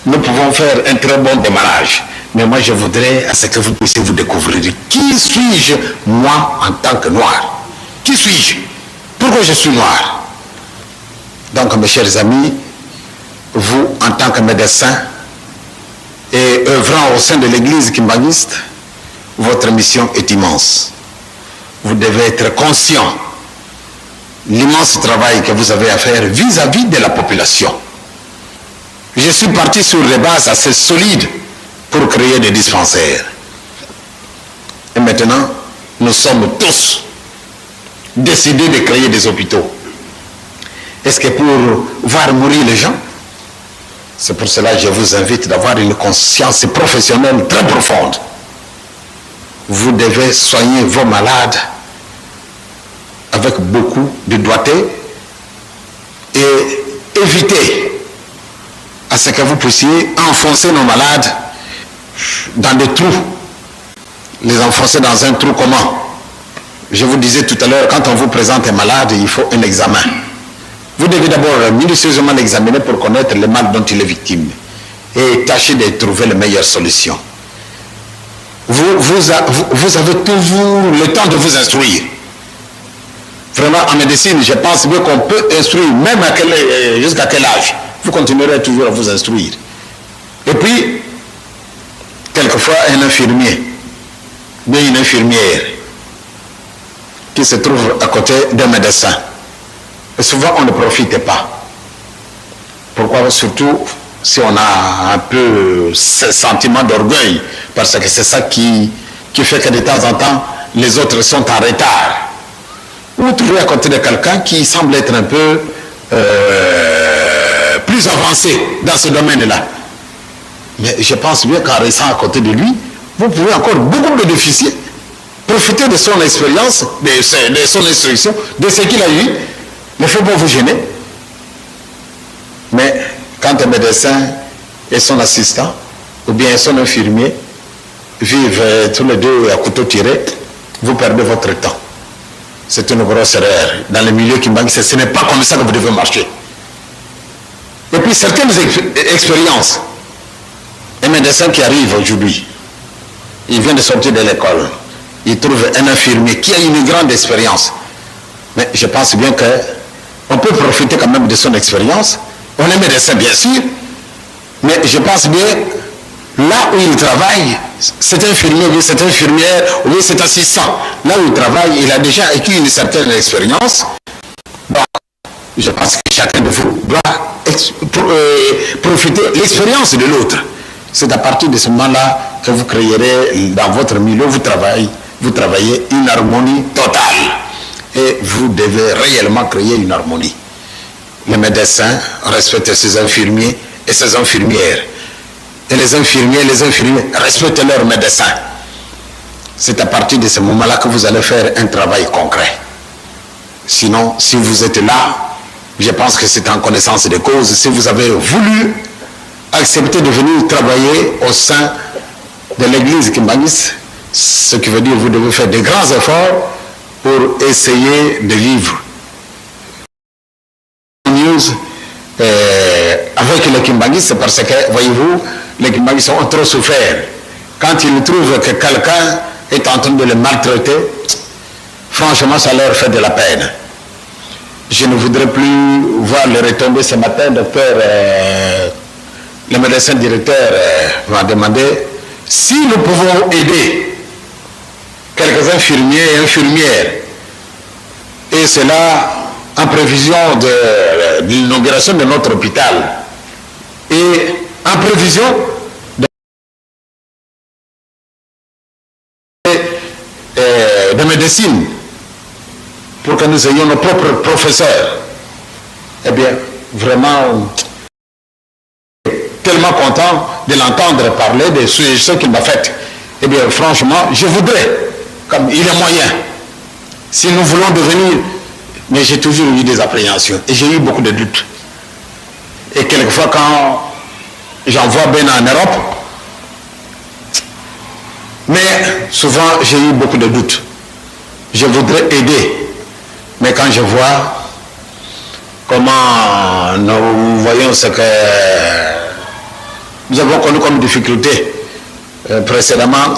nous pouvons faire un très bon démarrage. Mais moi, je voudrais à ce que vous puissiez vous découvrir. Qui suis-je, moi, en tant que noir? Qui suis-je? Pourquoi je suis noir? Donc, mes chers amis, vous, en tant que médecin et œuvrant au sein de l'église kimbanguiste, votre mission est immense. Vous devez être conscient de l'immense travail que vous avez à faire vis-à-vis de la population. Je suis parti sur des bases assez solides pour créer des dispensaires. Et maintenant, nous sommes tous décidés de créer des hôpitaux. Est-ce que pour voir mourir les gens? C'est pour cela que je vous invite d'avoir une conscience professionnelle très profonde. Vous devez soigner vos malades avec beaucoup de doigté et éviter à ce que vous puissiez enfoncer nos malades dans des trous. Les enfoncer dans un trou comment? Je vous disais tout à l'heure, quand on vous présente un malade, il faut un examen. Vous devez d'abord minutieusement l'examiner pour connaître le mal dont il est victime et tâcher de trouver les meilleures solutions. Vous avez toujours le temps de vous instruire. Vraiment, en médecine, je pense bien qu'on peut instruire, même jusqu'à quel âge. Vous continuerez toujours à vous instruire. Et puis, quelquefois, un infirmier, bien une infirmière, qui se trouve à côté d'un médecin. Et souvent, on ne profite pas. Pourquoi? Surtout si on a un peu ce sentiment d'orgueil, parce que c'est ça qui fait que de temps en temps, les autres sont en retard. Ou trouver à côté de quelqu'un qui semble être un peu plus avancé dans ce domaine-là. Mais je pense bien qu'en restant à côté de lui, vous pouvez encore beaucoup bénéficier, profiter de son expérience, de son instruction, de ce qu'il a eu. Ne faut pas vous gêner. Mais quand un médecin et son assistant, ou bien son infirmier, vivent tous les deux à couteau tiré, vous perdez votre temps. C'est une grosse erreur. Dans le milieu qui manque, ce n'est pas comme ça que vous devez marcher. Et puis certaines expériences, Un médecin qui arrive aujourd'hui, il vient de sortir de l'école, il trouve un infirmier qui a une grande expérience. Mais je pense bien que on peut profiter quand même de son expérience. On est médecin, bien sûr, mais je pense bien, là où il travaille, cet infirmier, ou cette infirmière, ou cet assistant, là où il travaille, il a déjà acquis une certaine expérience. Donc, je pense que chacun de vous doit euh, profiter de l'expérience de l'autre. C'est à partir de ce moment-là que vous créerez dans votre milieu, vous travaillez, vous travaillez une harmonie totale. Et vous devez réellement créer une harmonie. Les médecins respectent ses infirmiers et ses infirmières. Et les infirmiers et les infirmiers respectent leurs médecins. C'est à partir de ce moment-là que vous allez faire un travail concret. Sinon, si vous êtes là, je pense que c'est en connaissance de cause. Si vous avez voulu accepter de venir travailler au sein de l'église Kimbanguiste, ce qui veut dire que vous devez faire de grands efforts pour essayer de vivre. News euh, avec les Kimbanguistes, parce que, voyez-vous, les Kimbanguistes ont trop souffert. Quand ils trouvent que quelqu'un est en train de les maltraiter, franchement, ça leur fait de la peine. Je ne voudrais plus voir les retombées ce matin, docteur, euh, le médecin directeur euh, m'a demandé si nous pouvons aider quelques infirmiers et infirmières. Et cela en prévision de, l'inauguration de notre hôpital et en prévision de, euh, de médecine pour que nous ayons nos propres professeurs. Eh bien, vraiment, tellement content de l'entendre parler des suggestions qu'il m'a faites. Eh bien, franchement, je voudrais, comme il est moyen, si nous voulons devenir... Mais j'ai toujours eu des appréhensions et j'ai eu beaucoup de doutes. Et quelquefois, quand j'envoie Ben en Europe, mais souvent, j'ai eu beaucoup de doutes. Je voudrais aider. Mais quand je vois comment nous voyons ce que nous avons connu comme difficulté euh, précédemment,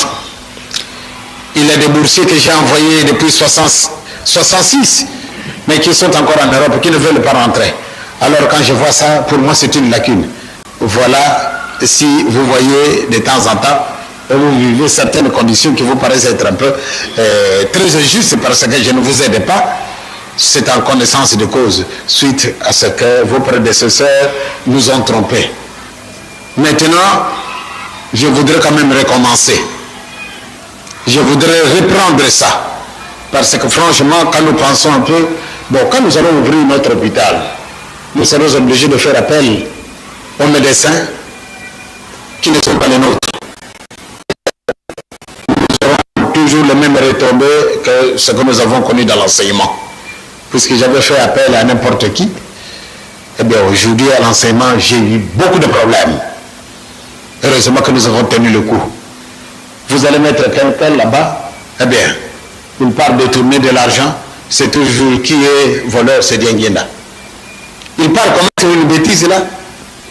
il y a des boursiers que j'ai envoyés depuis 66, mais qui sont encore en Europe, qui ne veulent pas rentrer. Alors quand je vois ça, pour moi c'est une lacune. Voilà, si vous voyez de temps en temps, vous vivez certaines conditions qui vous paraissent être un peu euh, très injustes parce que je ne vous aide pas, c'est en connaissance de cause, suite à ce que vos prédécesseurs nous ont trompés. Maintenant, je voudrais quand même recommencer. Je voudrais reprendre ça. Parce que franchement, quand nous pensons un peu, bon, quand nous allons ouvrir notre hôpital, nous serons obligés de faire appel aux médecins qui ne sont pas les nôtres. Nous aurons toujours les mêmes retombées que ce que nous avons connu dans l'enseignement. Puisque j'avais fait appel à n'importe qui, eh bien aujourd'hui à l'enseignement, j'ai eu beaucoup de problèmes. Heureusement que nous avons tenu le coup. Vous allez mettre quelqu'un là-bas, eh bien, il part détourner de l'argent, c'est toujours qui est voleur, c'est Diangienda. Il part commettre une bêtise là,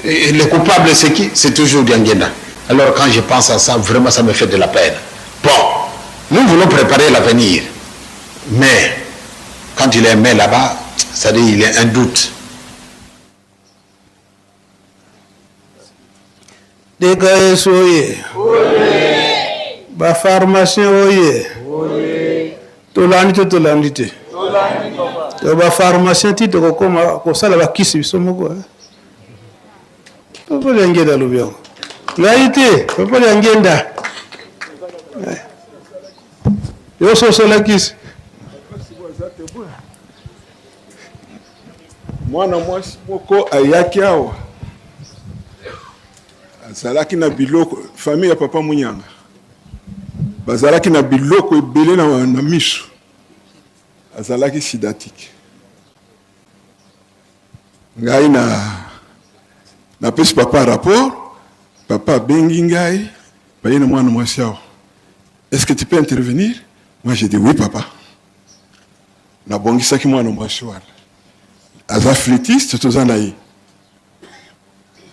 et le coupable c'est qui C'est toujours Diangienda. Alors quand je pense à ça, vraiment ça me fait de la peine. Bon, nous voulons préparer l'avenir, mais quand il est mis là-bas, c'est-à-dire il y a un doute.
DKS oye. Ba pharmacien oye. Tolandi to tolandi te. To ba pharmacien ti tokokoma kosala bakisi biso moko. Eh. Papa Liangenda alobi yango. Ngai te, Papa Liangenda. Eh. Yo sosola kisi.
Mwana mwasi moko ayaki awa azalaki na biloko famille ya papa Munyanga bazalaki na biloko ebele na, na miso azalaki sidatique ngai na napesi papa rapport papa abengi ngai baye na mwana mwasi awa est-ce que tu peux intervenir moi j'ai dit oui papa Nabongisaki mwana mwasi wana aza flûtiste toza na ye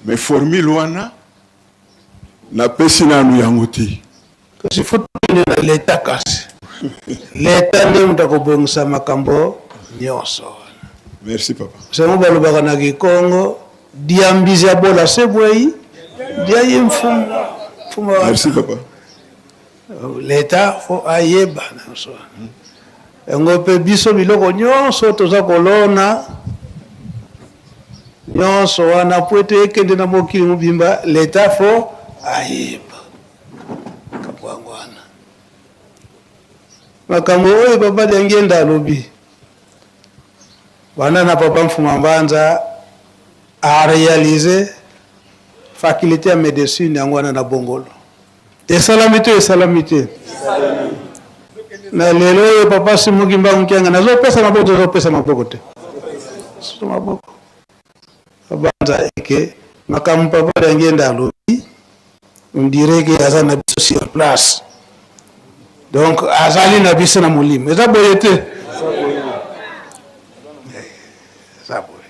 mais formule wana Napesi nanu yango te.
Kasi faut tokende na l'etat kasi. L'etat nde moto akobongisa makambo nyonso wana.
Merci papa.
Sango balobaka na Kikongo diambizi ya bola se bwei dia ye mfumu mfumu wa
Merci papa.
L'etat faut ayeba nyonso wana. Yango mpe biso biloko nyonso toza kolona nyonso wana mpo ete ekende na mokili mobimba l'etat faut ayeba. Makambo yango wana. Makambo oyo Papa Diangienda alobi, banda na Papa Mfuma Mbanza a realiser faculté ya medecine yango wana na Bongolo. Esalami to esalami te? Na lelo oyo Papa Simon Kimbangu Kiangani azopesa maboko to azopesa maboko te? Maboko. Banza eke makambo Papa Diangienda alobi, on dirait que aza na biso sur place. Donc azali na biso na molimo. Eza boye te? Eza boye.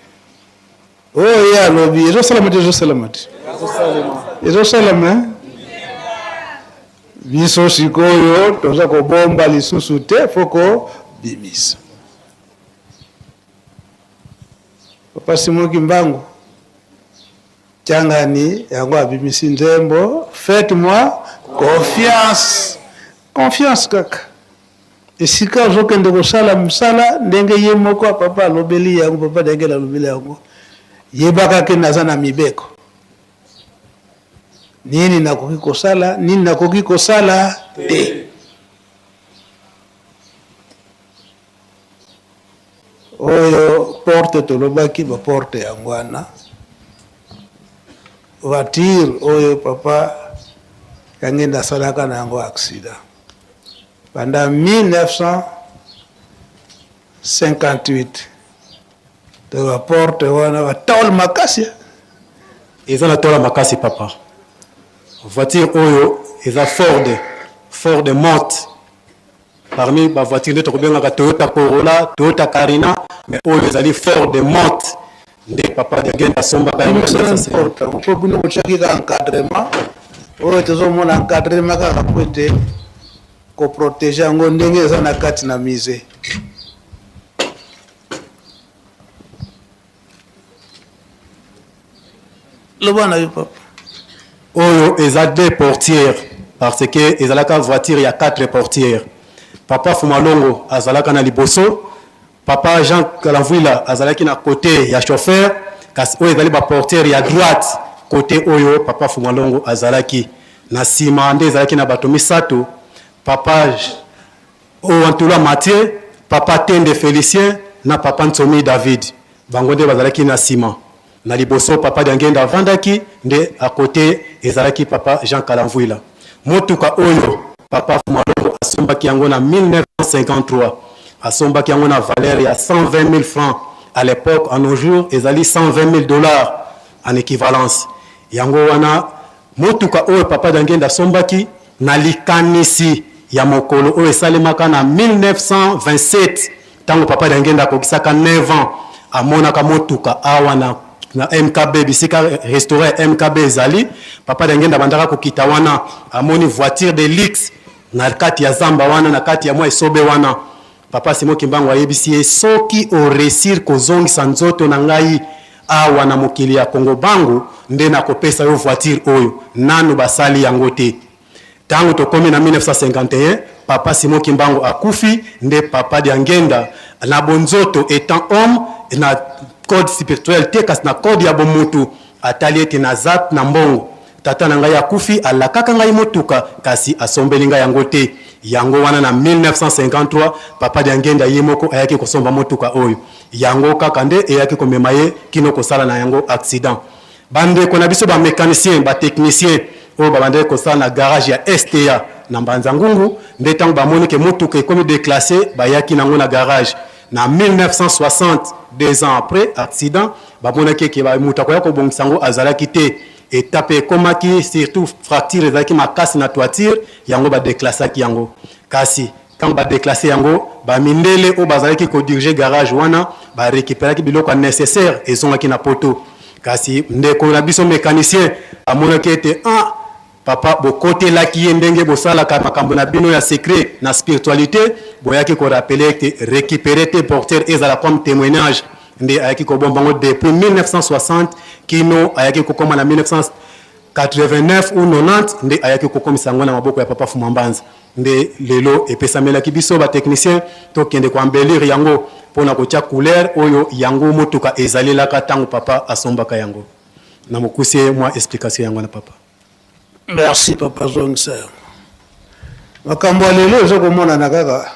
Oyo ye alobi ezosalama te, ezosalama te, ezosalama. Biso sikoyo toza kobomba lisusu te, fo kobimisa. Papa Simon Kimbangu Kiangani yango abimisi nzembo faites moi confiance confiance kaka esika ozokende kosala mosala ndenge ye moko papa alobeli yango papa Daniel alobeli yango yebaka ke naza na mibeko nini nakoki kosala nini nakoki kosala te. Oyo porte tolobaki ba porte yango wana voiture oyo papa Kangenda asalaka na yango accident banda 1958 to ba porte wana ba tole makasi.
Eza na tola makasi papa. Voiture oyo eza Ford, Ford Mot. Parmi ba voiture nde tokobengaka Toyota Corolla, Toyota Carina, mais oyo ezali Ford Mot nde papa Diangienda asombaka yango.
Mpo bino botiaki kaka encadrement oyo tozomona encadrement kaka mpo ete koprotege yango ndenge eza na kati na musee. Loba na yo papa.
Oyo eza deux portières parce que ezalaka voiture ya quatre portières. Papa Fumalongo azalaka na liboso, papa Jean Kalamvuila azalaki na cote ya chauffeur, kasi oyo ezali ba portières ya droite cote oyo papa Fumalongo azalaki. Na sima nde ezalaki na bato misato, papa Owantula Mathieu, papa Tende Felicien na papa Nsomi David. Bango nde bazalaki na sima. Na liboso papa Diangienda avandaki nde à cote ezalaki papa Jean Kalamvuila. Motuka oyo papa Fumalongo asombaki yango na 1953. Asombaki yango na valeur ya 120 000 francs à l'epoque, en nos jours ezali 120 000 dollars en equivalence. Yango wana motuka oyo papa Diangienda asombaki na likanisi ya mokolo oyo esalemaka na 1927 Tango papa Diangienda akokisaka 9 ans, amonaka motuka awa na na MKB, bisika restaurant ya MKB ezali. Papa Diangienda abandaka kokita wana, amoni voiture de luxe na kati ya zamba wana, na kati ya mwa esobe wana. Papa Simon Kimbangu ayebisi ye, soki o reussir kozongisa nzoto na ngai awa na mokili ya Kongo Bangu, nde nakopesa yo voiture oyo. Nanu basali yango te. Tango tokomi na 1951, Papa Simon Kimbangu akufi, nde Papa Diangienda na bonzoto etant homme, na code spirituel te kasi na code ya bomutu, atali ete naza na mbongo, tata na ngai akufi alakaka ngai motuka kasi asombeli ngai yango te. Yango wana na 1953 Papa Diangienda ye moko ayaki kosomba motuka oyo. Yango kaka nde eyaki komema ye kino kosala na yango accident. Ba ndeko na biso ba mecaniciens, ba techniciens oyo babandaki kosala na garage ya STA na Mbanza Ngungu nde tango bamoni ke motuka ekomi declasser, bayaki na yango na garage. Na 1960, deux ans après accident, bamonaki ke moto akoya kobongisa yango azalaki te. Etape ekomaki, surtout fracture ezalaki makasi na toiture, yango ba declassaki yango. Kasi tango ba declasser yango, ba mindele oyo bazalaki ko diriger garage wana ba recuperaki biloko ya necessaire, ezongaki na poto. Kasi ndeko na biso mecanicien amonaki ete ah! Papa bokotelaki ye ndenge bosalaka makambo na bino ya secret na spiritualite, boyaki ko rappeler ete recuperer te portière ezala comme temoignage, nde ayaki kobomba yango depuis 1960 kino ayaki kokoma na 1989 ou 90 nde ayaki kokomisa yango na maboko ya Papa Fuma Mbanza. Nde lelo epesamelaki biso ba techniciens tokende ko embellir yango pona kotia couleur oyo yango motuka ezalelaka tango Papa asombaka yango. Na mokuse mwa explication yango wana Papa.
Merci papa zongisa yango. Makambo ya lelo eza komonana kaka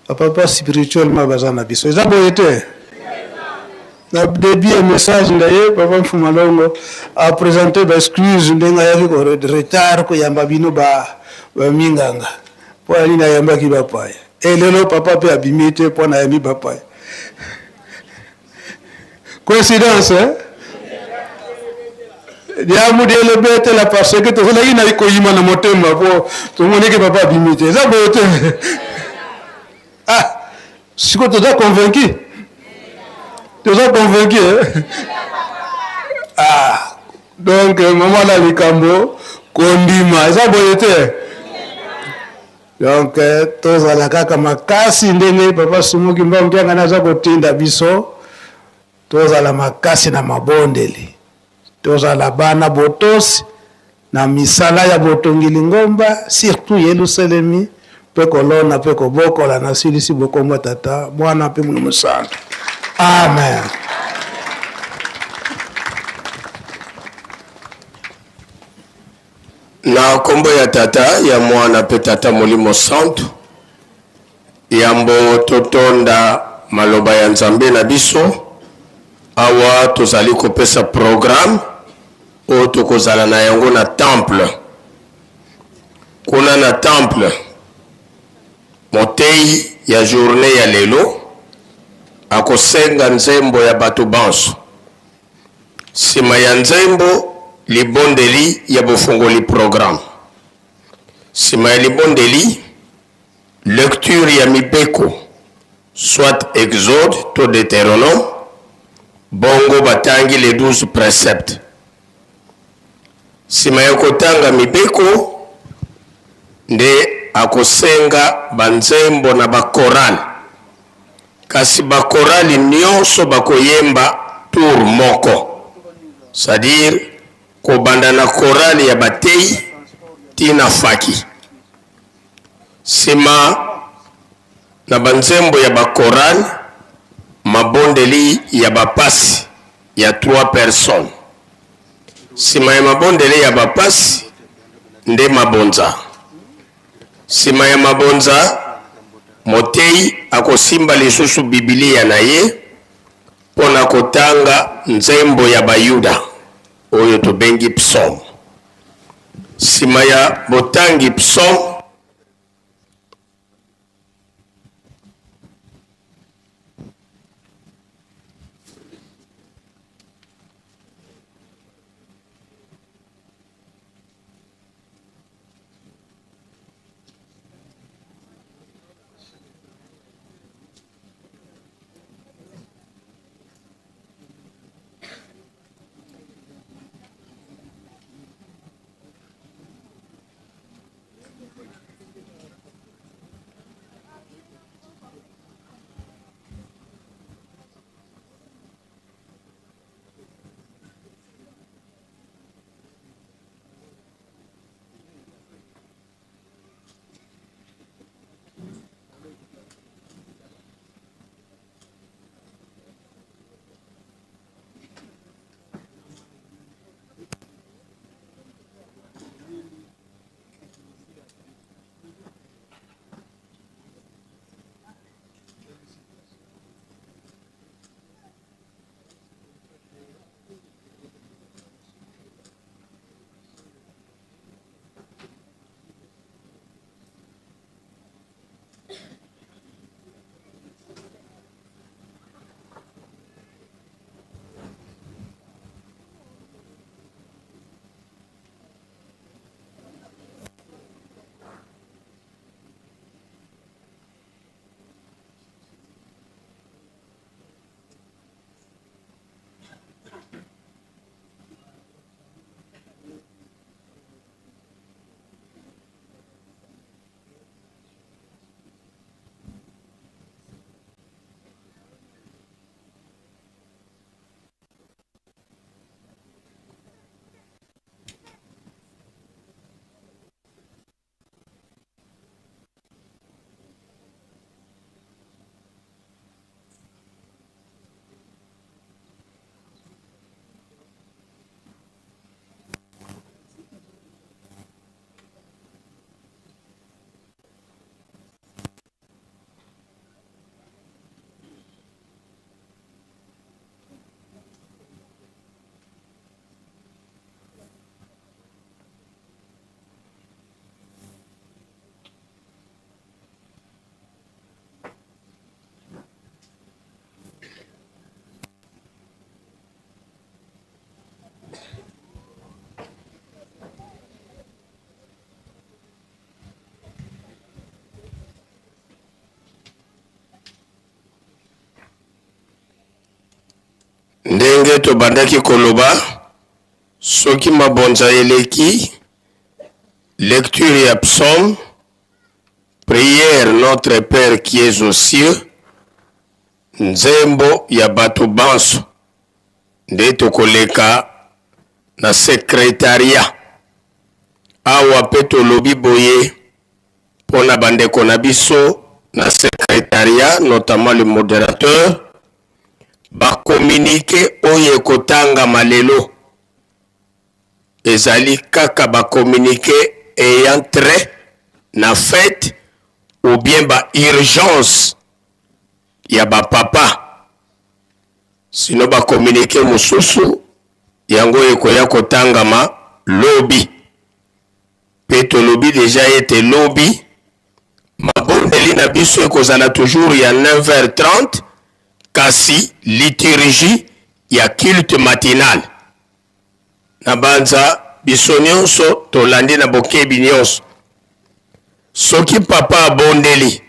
ba papa spirituellement baza na biso. Eza boye te? Na début ya message na ye papa Mfuma Longo a présenter ba excuse ndenge ayaki ko retard koyamba bino ba ba minganga mpo ya nini ayambaki bapaya. E lelo papa mpe abimi te mpo na ayambi bapaya. Coïncidence hein? Diamu diele betela parce que tozalaki na koyima na motema po tomoni ke papa abimi te. Eza boye te. Ah, sikoyo toza convaincu. Toza convaincu hein? Ah, donc mama na likambo kondima eza boye te. Donc tozala kaka makasi ndenge papa Simon Kimbangu Kiangani aza kotinda biso, tozala makasi na mabondeli, tozala bana botosi na misala ya botongi lingomba, surtout Yelusalemi, mpe kolona mpe kobokola. Nasilisi bokombo Tata, Mwana mpe Molimo Mosantu. Amen.
Na kombo ya Tata, ya Mwana pe Tata Molimo Santu, yambo totonda maloba ya Nzambe na biso, awa tozali kopesa programme oyo tokozala na yango na temple. Kuna na temple, moteyi ya journee ya lelo akosenga nzembo ya bato banso. Sima ya nzembo, libondeli ya bofongoli programme. Sima ya libondeli, lecture ya mibeko, soit Exode to Deuteronome, bongo batangi les 12 preceptes. Sima ya kotanga mibeko, nde akosenga ba nzembo na ba chorales. Kasi ba chorale nionso bakoyemba tour moko, c'est à dire kobanda na chorale ya bateyi ti na faki. Sima na ba nzembo ya ba chorale, mabondeli ya ba pasi ya trois personnes. Sima ya mabondeli ya ba pasi nde mabonza. Sima ya mabonza, moteyi akosimba lisusu Bibilia na ye mpo na kotanga nzembo ya Bayuda oyo tobengi psaume. Sima ya botangi psaume, tobandaki koloba, soki mabonza eleki, lecture ya psaume, prière Notre Père qui es aux cieux, nzembo ya bato banso, nde tokoleka na secretariat. Awa mpe tolobi boye mpo na bandeko na biso na secretariat, notamment le moderateur, ba communique oyo ekotangama lelo ezali kaka ba communique ayant trait na fete ou bien ba urgence ya ba papa. Sinon ba communique mosusu yango ekoya kotangama lobi. Pe tolobi dejà ete lobi mabondeli na biso ekozala toujours ya 9h30 kasi liturgie ya culte matinal. Nabanza biso nionso tolandi na bokebi nionso. Soki papa abondeli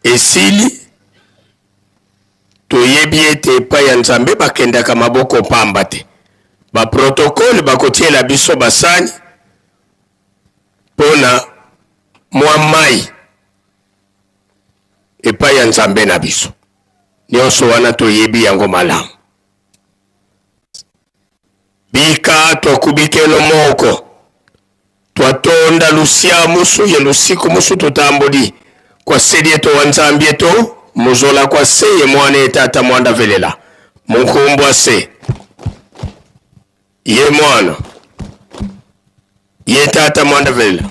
esili, Toyebi ete epai ya Nzambe bakendaka maboko pamba te. Ba protocole bakotiela biso basani mpo na mwa mai epai ya Nzambe na biso. Nyonso wana toyebi yango malamu. Bika twakubikelo moko twatonda lusia musu ye lusiku musu tutambudi kwa sedi eto wa Nzambi eto muzola kwa se ye mwana ye tata mwanda velela munkumbwa se ye mwana ye tata mwanda velela.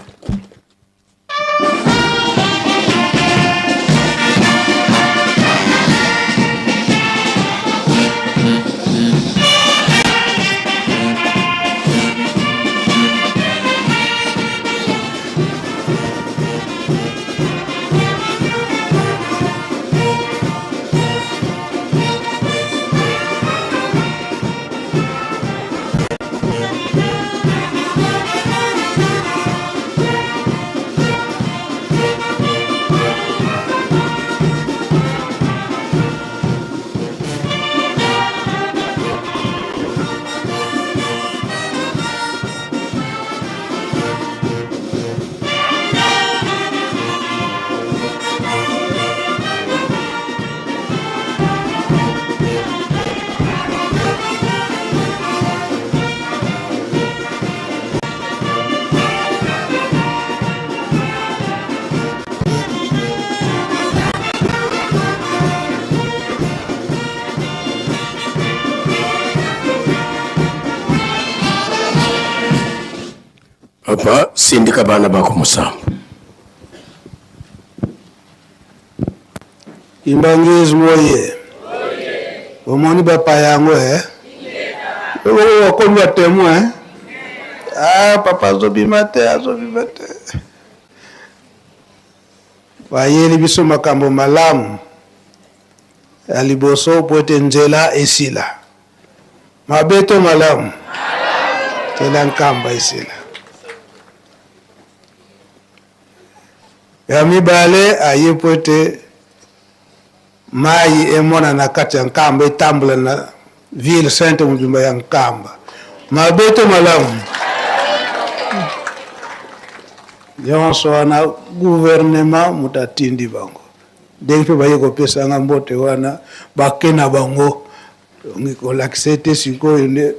Papa, sindika bana bako musambo.
Kimbanguisme oye. Omoni bapaya yango eh? Okomi ba temoin. Ah papa azobima te, azobima te. Bayeli biso makambo malamu ya liboso po ete nzela esila. Mabe to malamu? Nzela nkamba esila. Ya mibale aye mpo ete mayi emonana na kati ya Nkamba, etambola na ville sainte mobimba ya Nkamba. Mabe to malamu? Nyonso wana gouvernement moto atindi bango. Ndenge mpe baye kopesa nga mbote wana, bake na bango. Donc kolakisa ete sikoyo nde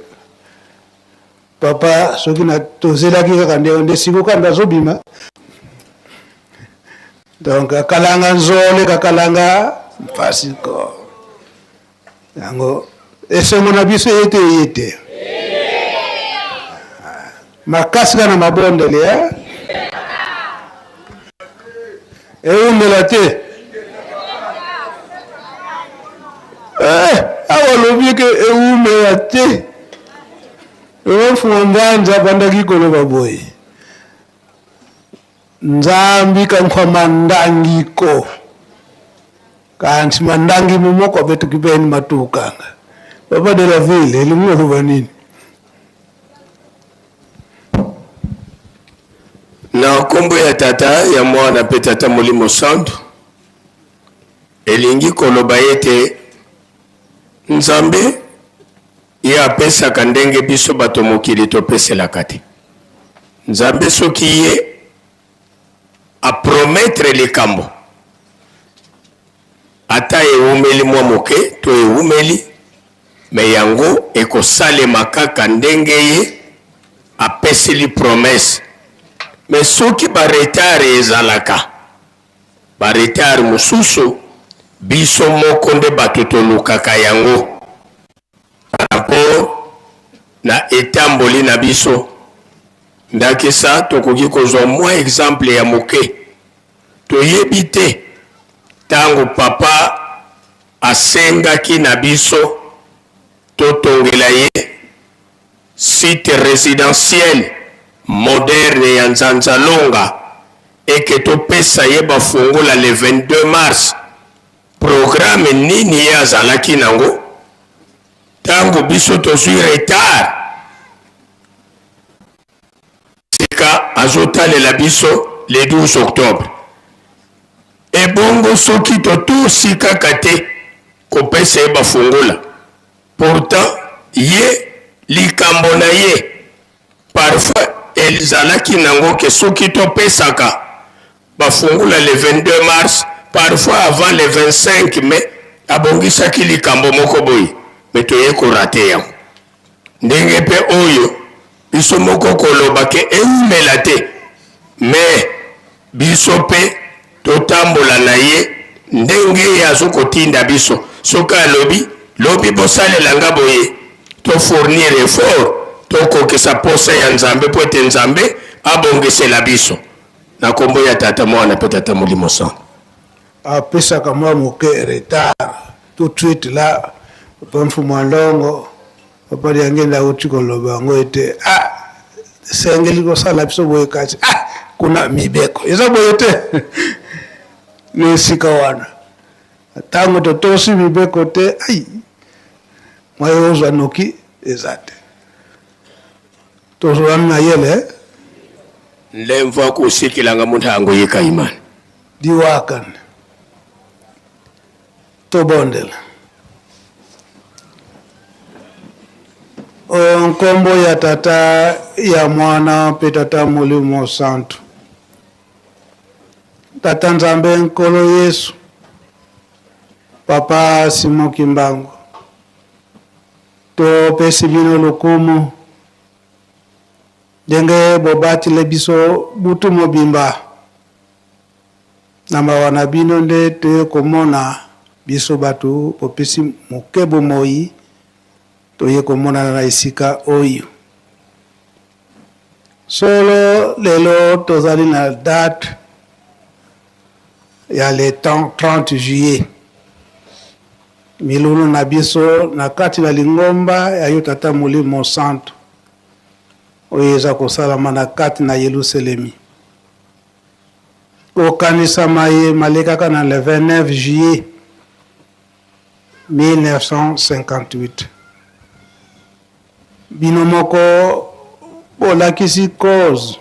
Papa soki na tozelaki kaka nde nde siko kanda azobima donc akalanga nzole kakalanga mpasi ko yango esengo na biso eye te eye te makasi kaka na mabondeli eh? Ewumela te. Eh, awa alobi ke ewumela te. Mfumu Mbanza abandaki koloba boye. Nzambi kankwa mandangiko. Kanti mandangi mumoko abetu kibeni matukanga. Papa de la ville, elingi oloba nini?
Na nkombo ya Tata, ya Mwana mpe Tata Molimo Santu, elingi koloba ete Nzambe. Ye apesaka ndenge biso bato mokili topeselaka te. Nzambe soki ye a promettre likambo, ata ewumeli mwa moke to ewumeli, mais yango ekosalema kaka ndenge ye apeseli promesse. Mais soki ba retard ezalaka, ba retard mosusu biso moko nde bato tolukaka yango par rapport na etamboli na biso. Ndakisa, tokoki kozwa mwa exemple ya moke. Toyebi te tango Papa asengaki na biso totongela ye site residentiel moderne ya Nzanzalonga et que topesa ye ba fungola le 22 mars, programme nini ye azalaki nango tango biso tozui retard? Sika azotalela biso le 12 octobre. Ebongo soki totosi kaka te kopesa ye bafungola, pourtant ye likambo na ye parfois ezalaki nango ke soki topesaka bafungola le 22 mars, parfois avant le 25 mai abongisaki likambo moko boye, mais toye korate yango. Ndenge pe oyo biso moko koloba ke ewumela te mais biso pe totambola na ye ndenge ye azo kotinda biso. Soki alobi lobi bosalela nga boye, to fournir effort tokokisa posa ya Nzambe po ete Nzambe abongisela biso. Na kombo ya Tata, Mwana pe Tata Molimo Santu.
Apesaka mwa moke retard tout de suite là papa Mfumu Alongo papa Diangenda auti koloba yango ete ah esengeli kosala biso boye kasi ah kuna mibeko eza boye te na esika wana ntango totosi mibeko te ai mwaye ozwa noki eza te tozwani na yele
Nlemva kusikilanga muntango yikaimani.
Diwakan. Tobondela. O nkombo ya Tata, ya Mwana mpe Tata Molimo Santu. Tata Nzambe Nkolo Yesu, Papa Simon Kimbangu, topesi bino lokumu ndenge bobatile biso butu mobimba. Na mawa na bino nde toye komona biso bato bopesi moke bomoi, toye komonana na esika oyo. Solo lelo tozali na date ya le 30 juillet. Milulu na biso na kati na lingomba ya yo Tata Molimo Santu oyo eza kosalama na kati na Yelusalemi. Kokanisa maye malekaka na le 29 juillet 1958. Bino moko bolakisi cause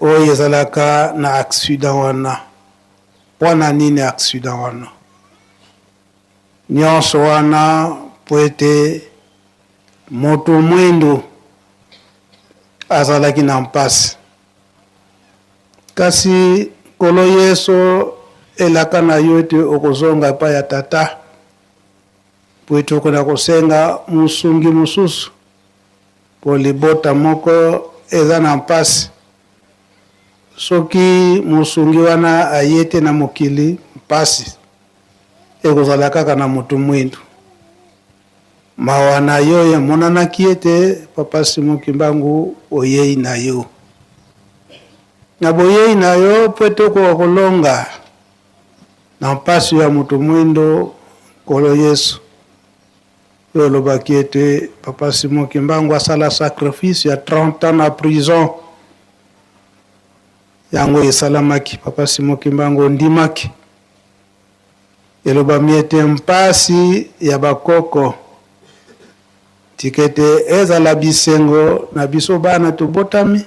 oyo ezalaka na accident wana. Mpo na nini accident wana? Nionso wana mpo ete moto mwindo azalaki na mpasi. Kasi Nkolo Yesu, elaka na yo ete okozonga epai ya Tata, mpo ete okenda kosenga mosungi mosusu, mpo libota moko eza na mpasi. Soki mosungi wana aye te na mokili, mpasi ekozala kaka na moto mwindu. Mawa na yo emonanaki ete Papa Simon Kimbangu oyei na yo. Na boyei na yo mpo ete okoka kolonga na mpasi ya moto mwindo, Nkolo Yesu, yo olobaki ete Papa Simon Kimbangu asala sacrifice ya 30 ans na prison. Yango esalamaki, Papa Simon Kimbangu ondimaki. Elobami ete mpasi ya bakoko, tika ete ezala bisengo na biso bana tobotami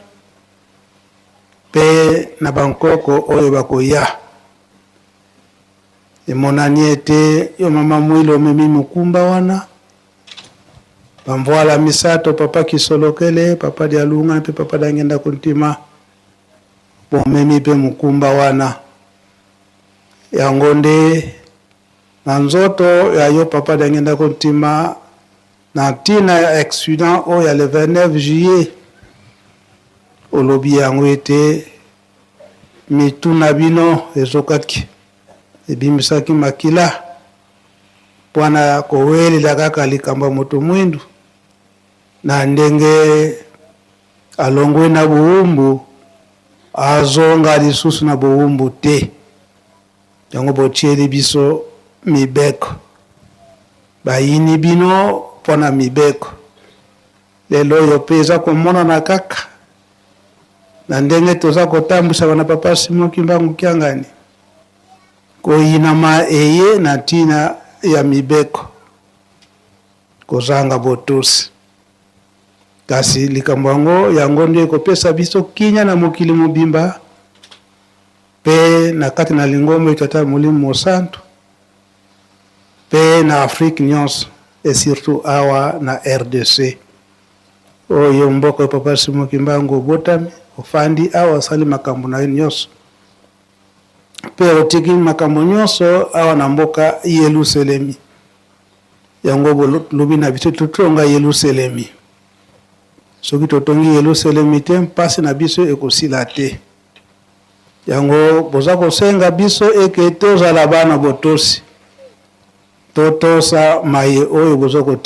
mpe na bankoko oyo bakoya. Emonani ete yo mama Mwilo omemi mokumba wana. Bamvuala misato, Papa Kisolokele, Papa Dialunga mpe Papa Diangienda Kuntima, bomemi mpe mokumba wana. Yango nde na nzoto ya yo Papa Diangienda Kuntima, na ntina ya accident oyo ya le 29 juillet, olobi yango ete mitu na bino ezokaki, ebimisaki makila mpo na kowelela kaka likambo ya moto mwindu na ndenge alongwe na bowumbu azonga lisusu na bowumbu te. Yango botieli biso mibeko, bayini bino mpo na mibeko. Lelo oyo mpe eza komonana kaka na ndenge toza kotambwisama na Papa Simon Kimbangu Kiangani, koyinama eye na ntina ya mibeko, kozanga botosi. Kasi likambo yango, yango nde ekopesa biso kimia na mokili mobimba mpe na kati na lingomba ya Tata Molimo Mosantu mpe na Afrique nyonso et surtout awa na rdc oyo mboka oyo Papa Simon Kimbangu obotami, ofandi awa, osali makambo na yo nyonso mpe otiki makambo nyonso awa na mboka Yelusalemi. Yango bolobi na biso totonga Yelusalemi. Soki totongi Yelusalemi te, mpasi na biso ekosila te. Yango boza kosenga biso eke tozala bana botosi, totosa maye oyo boza kotia.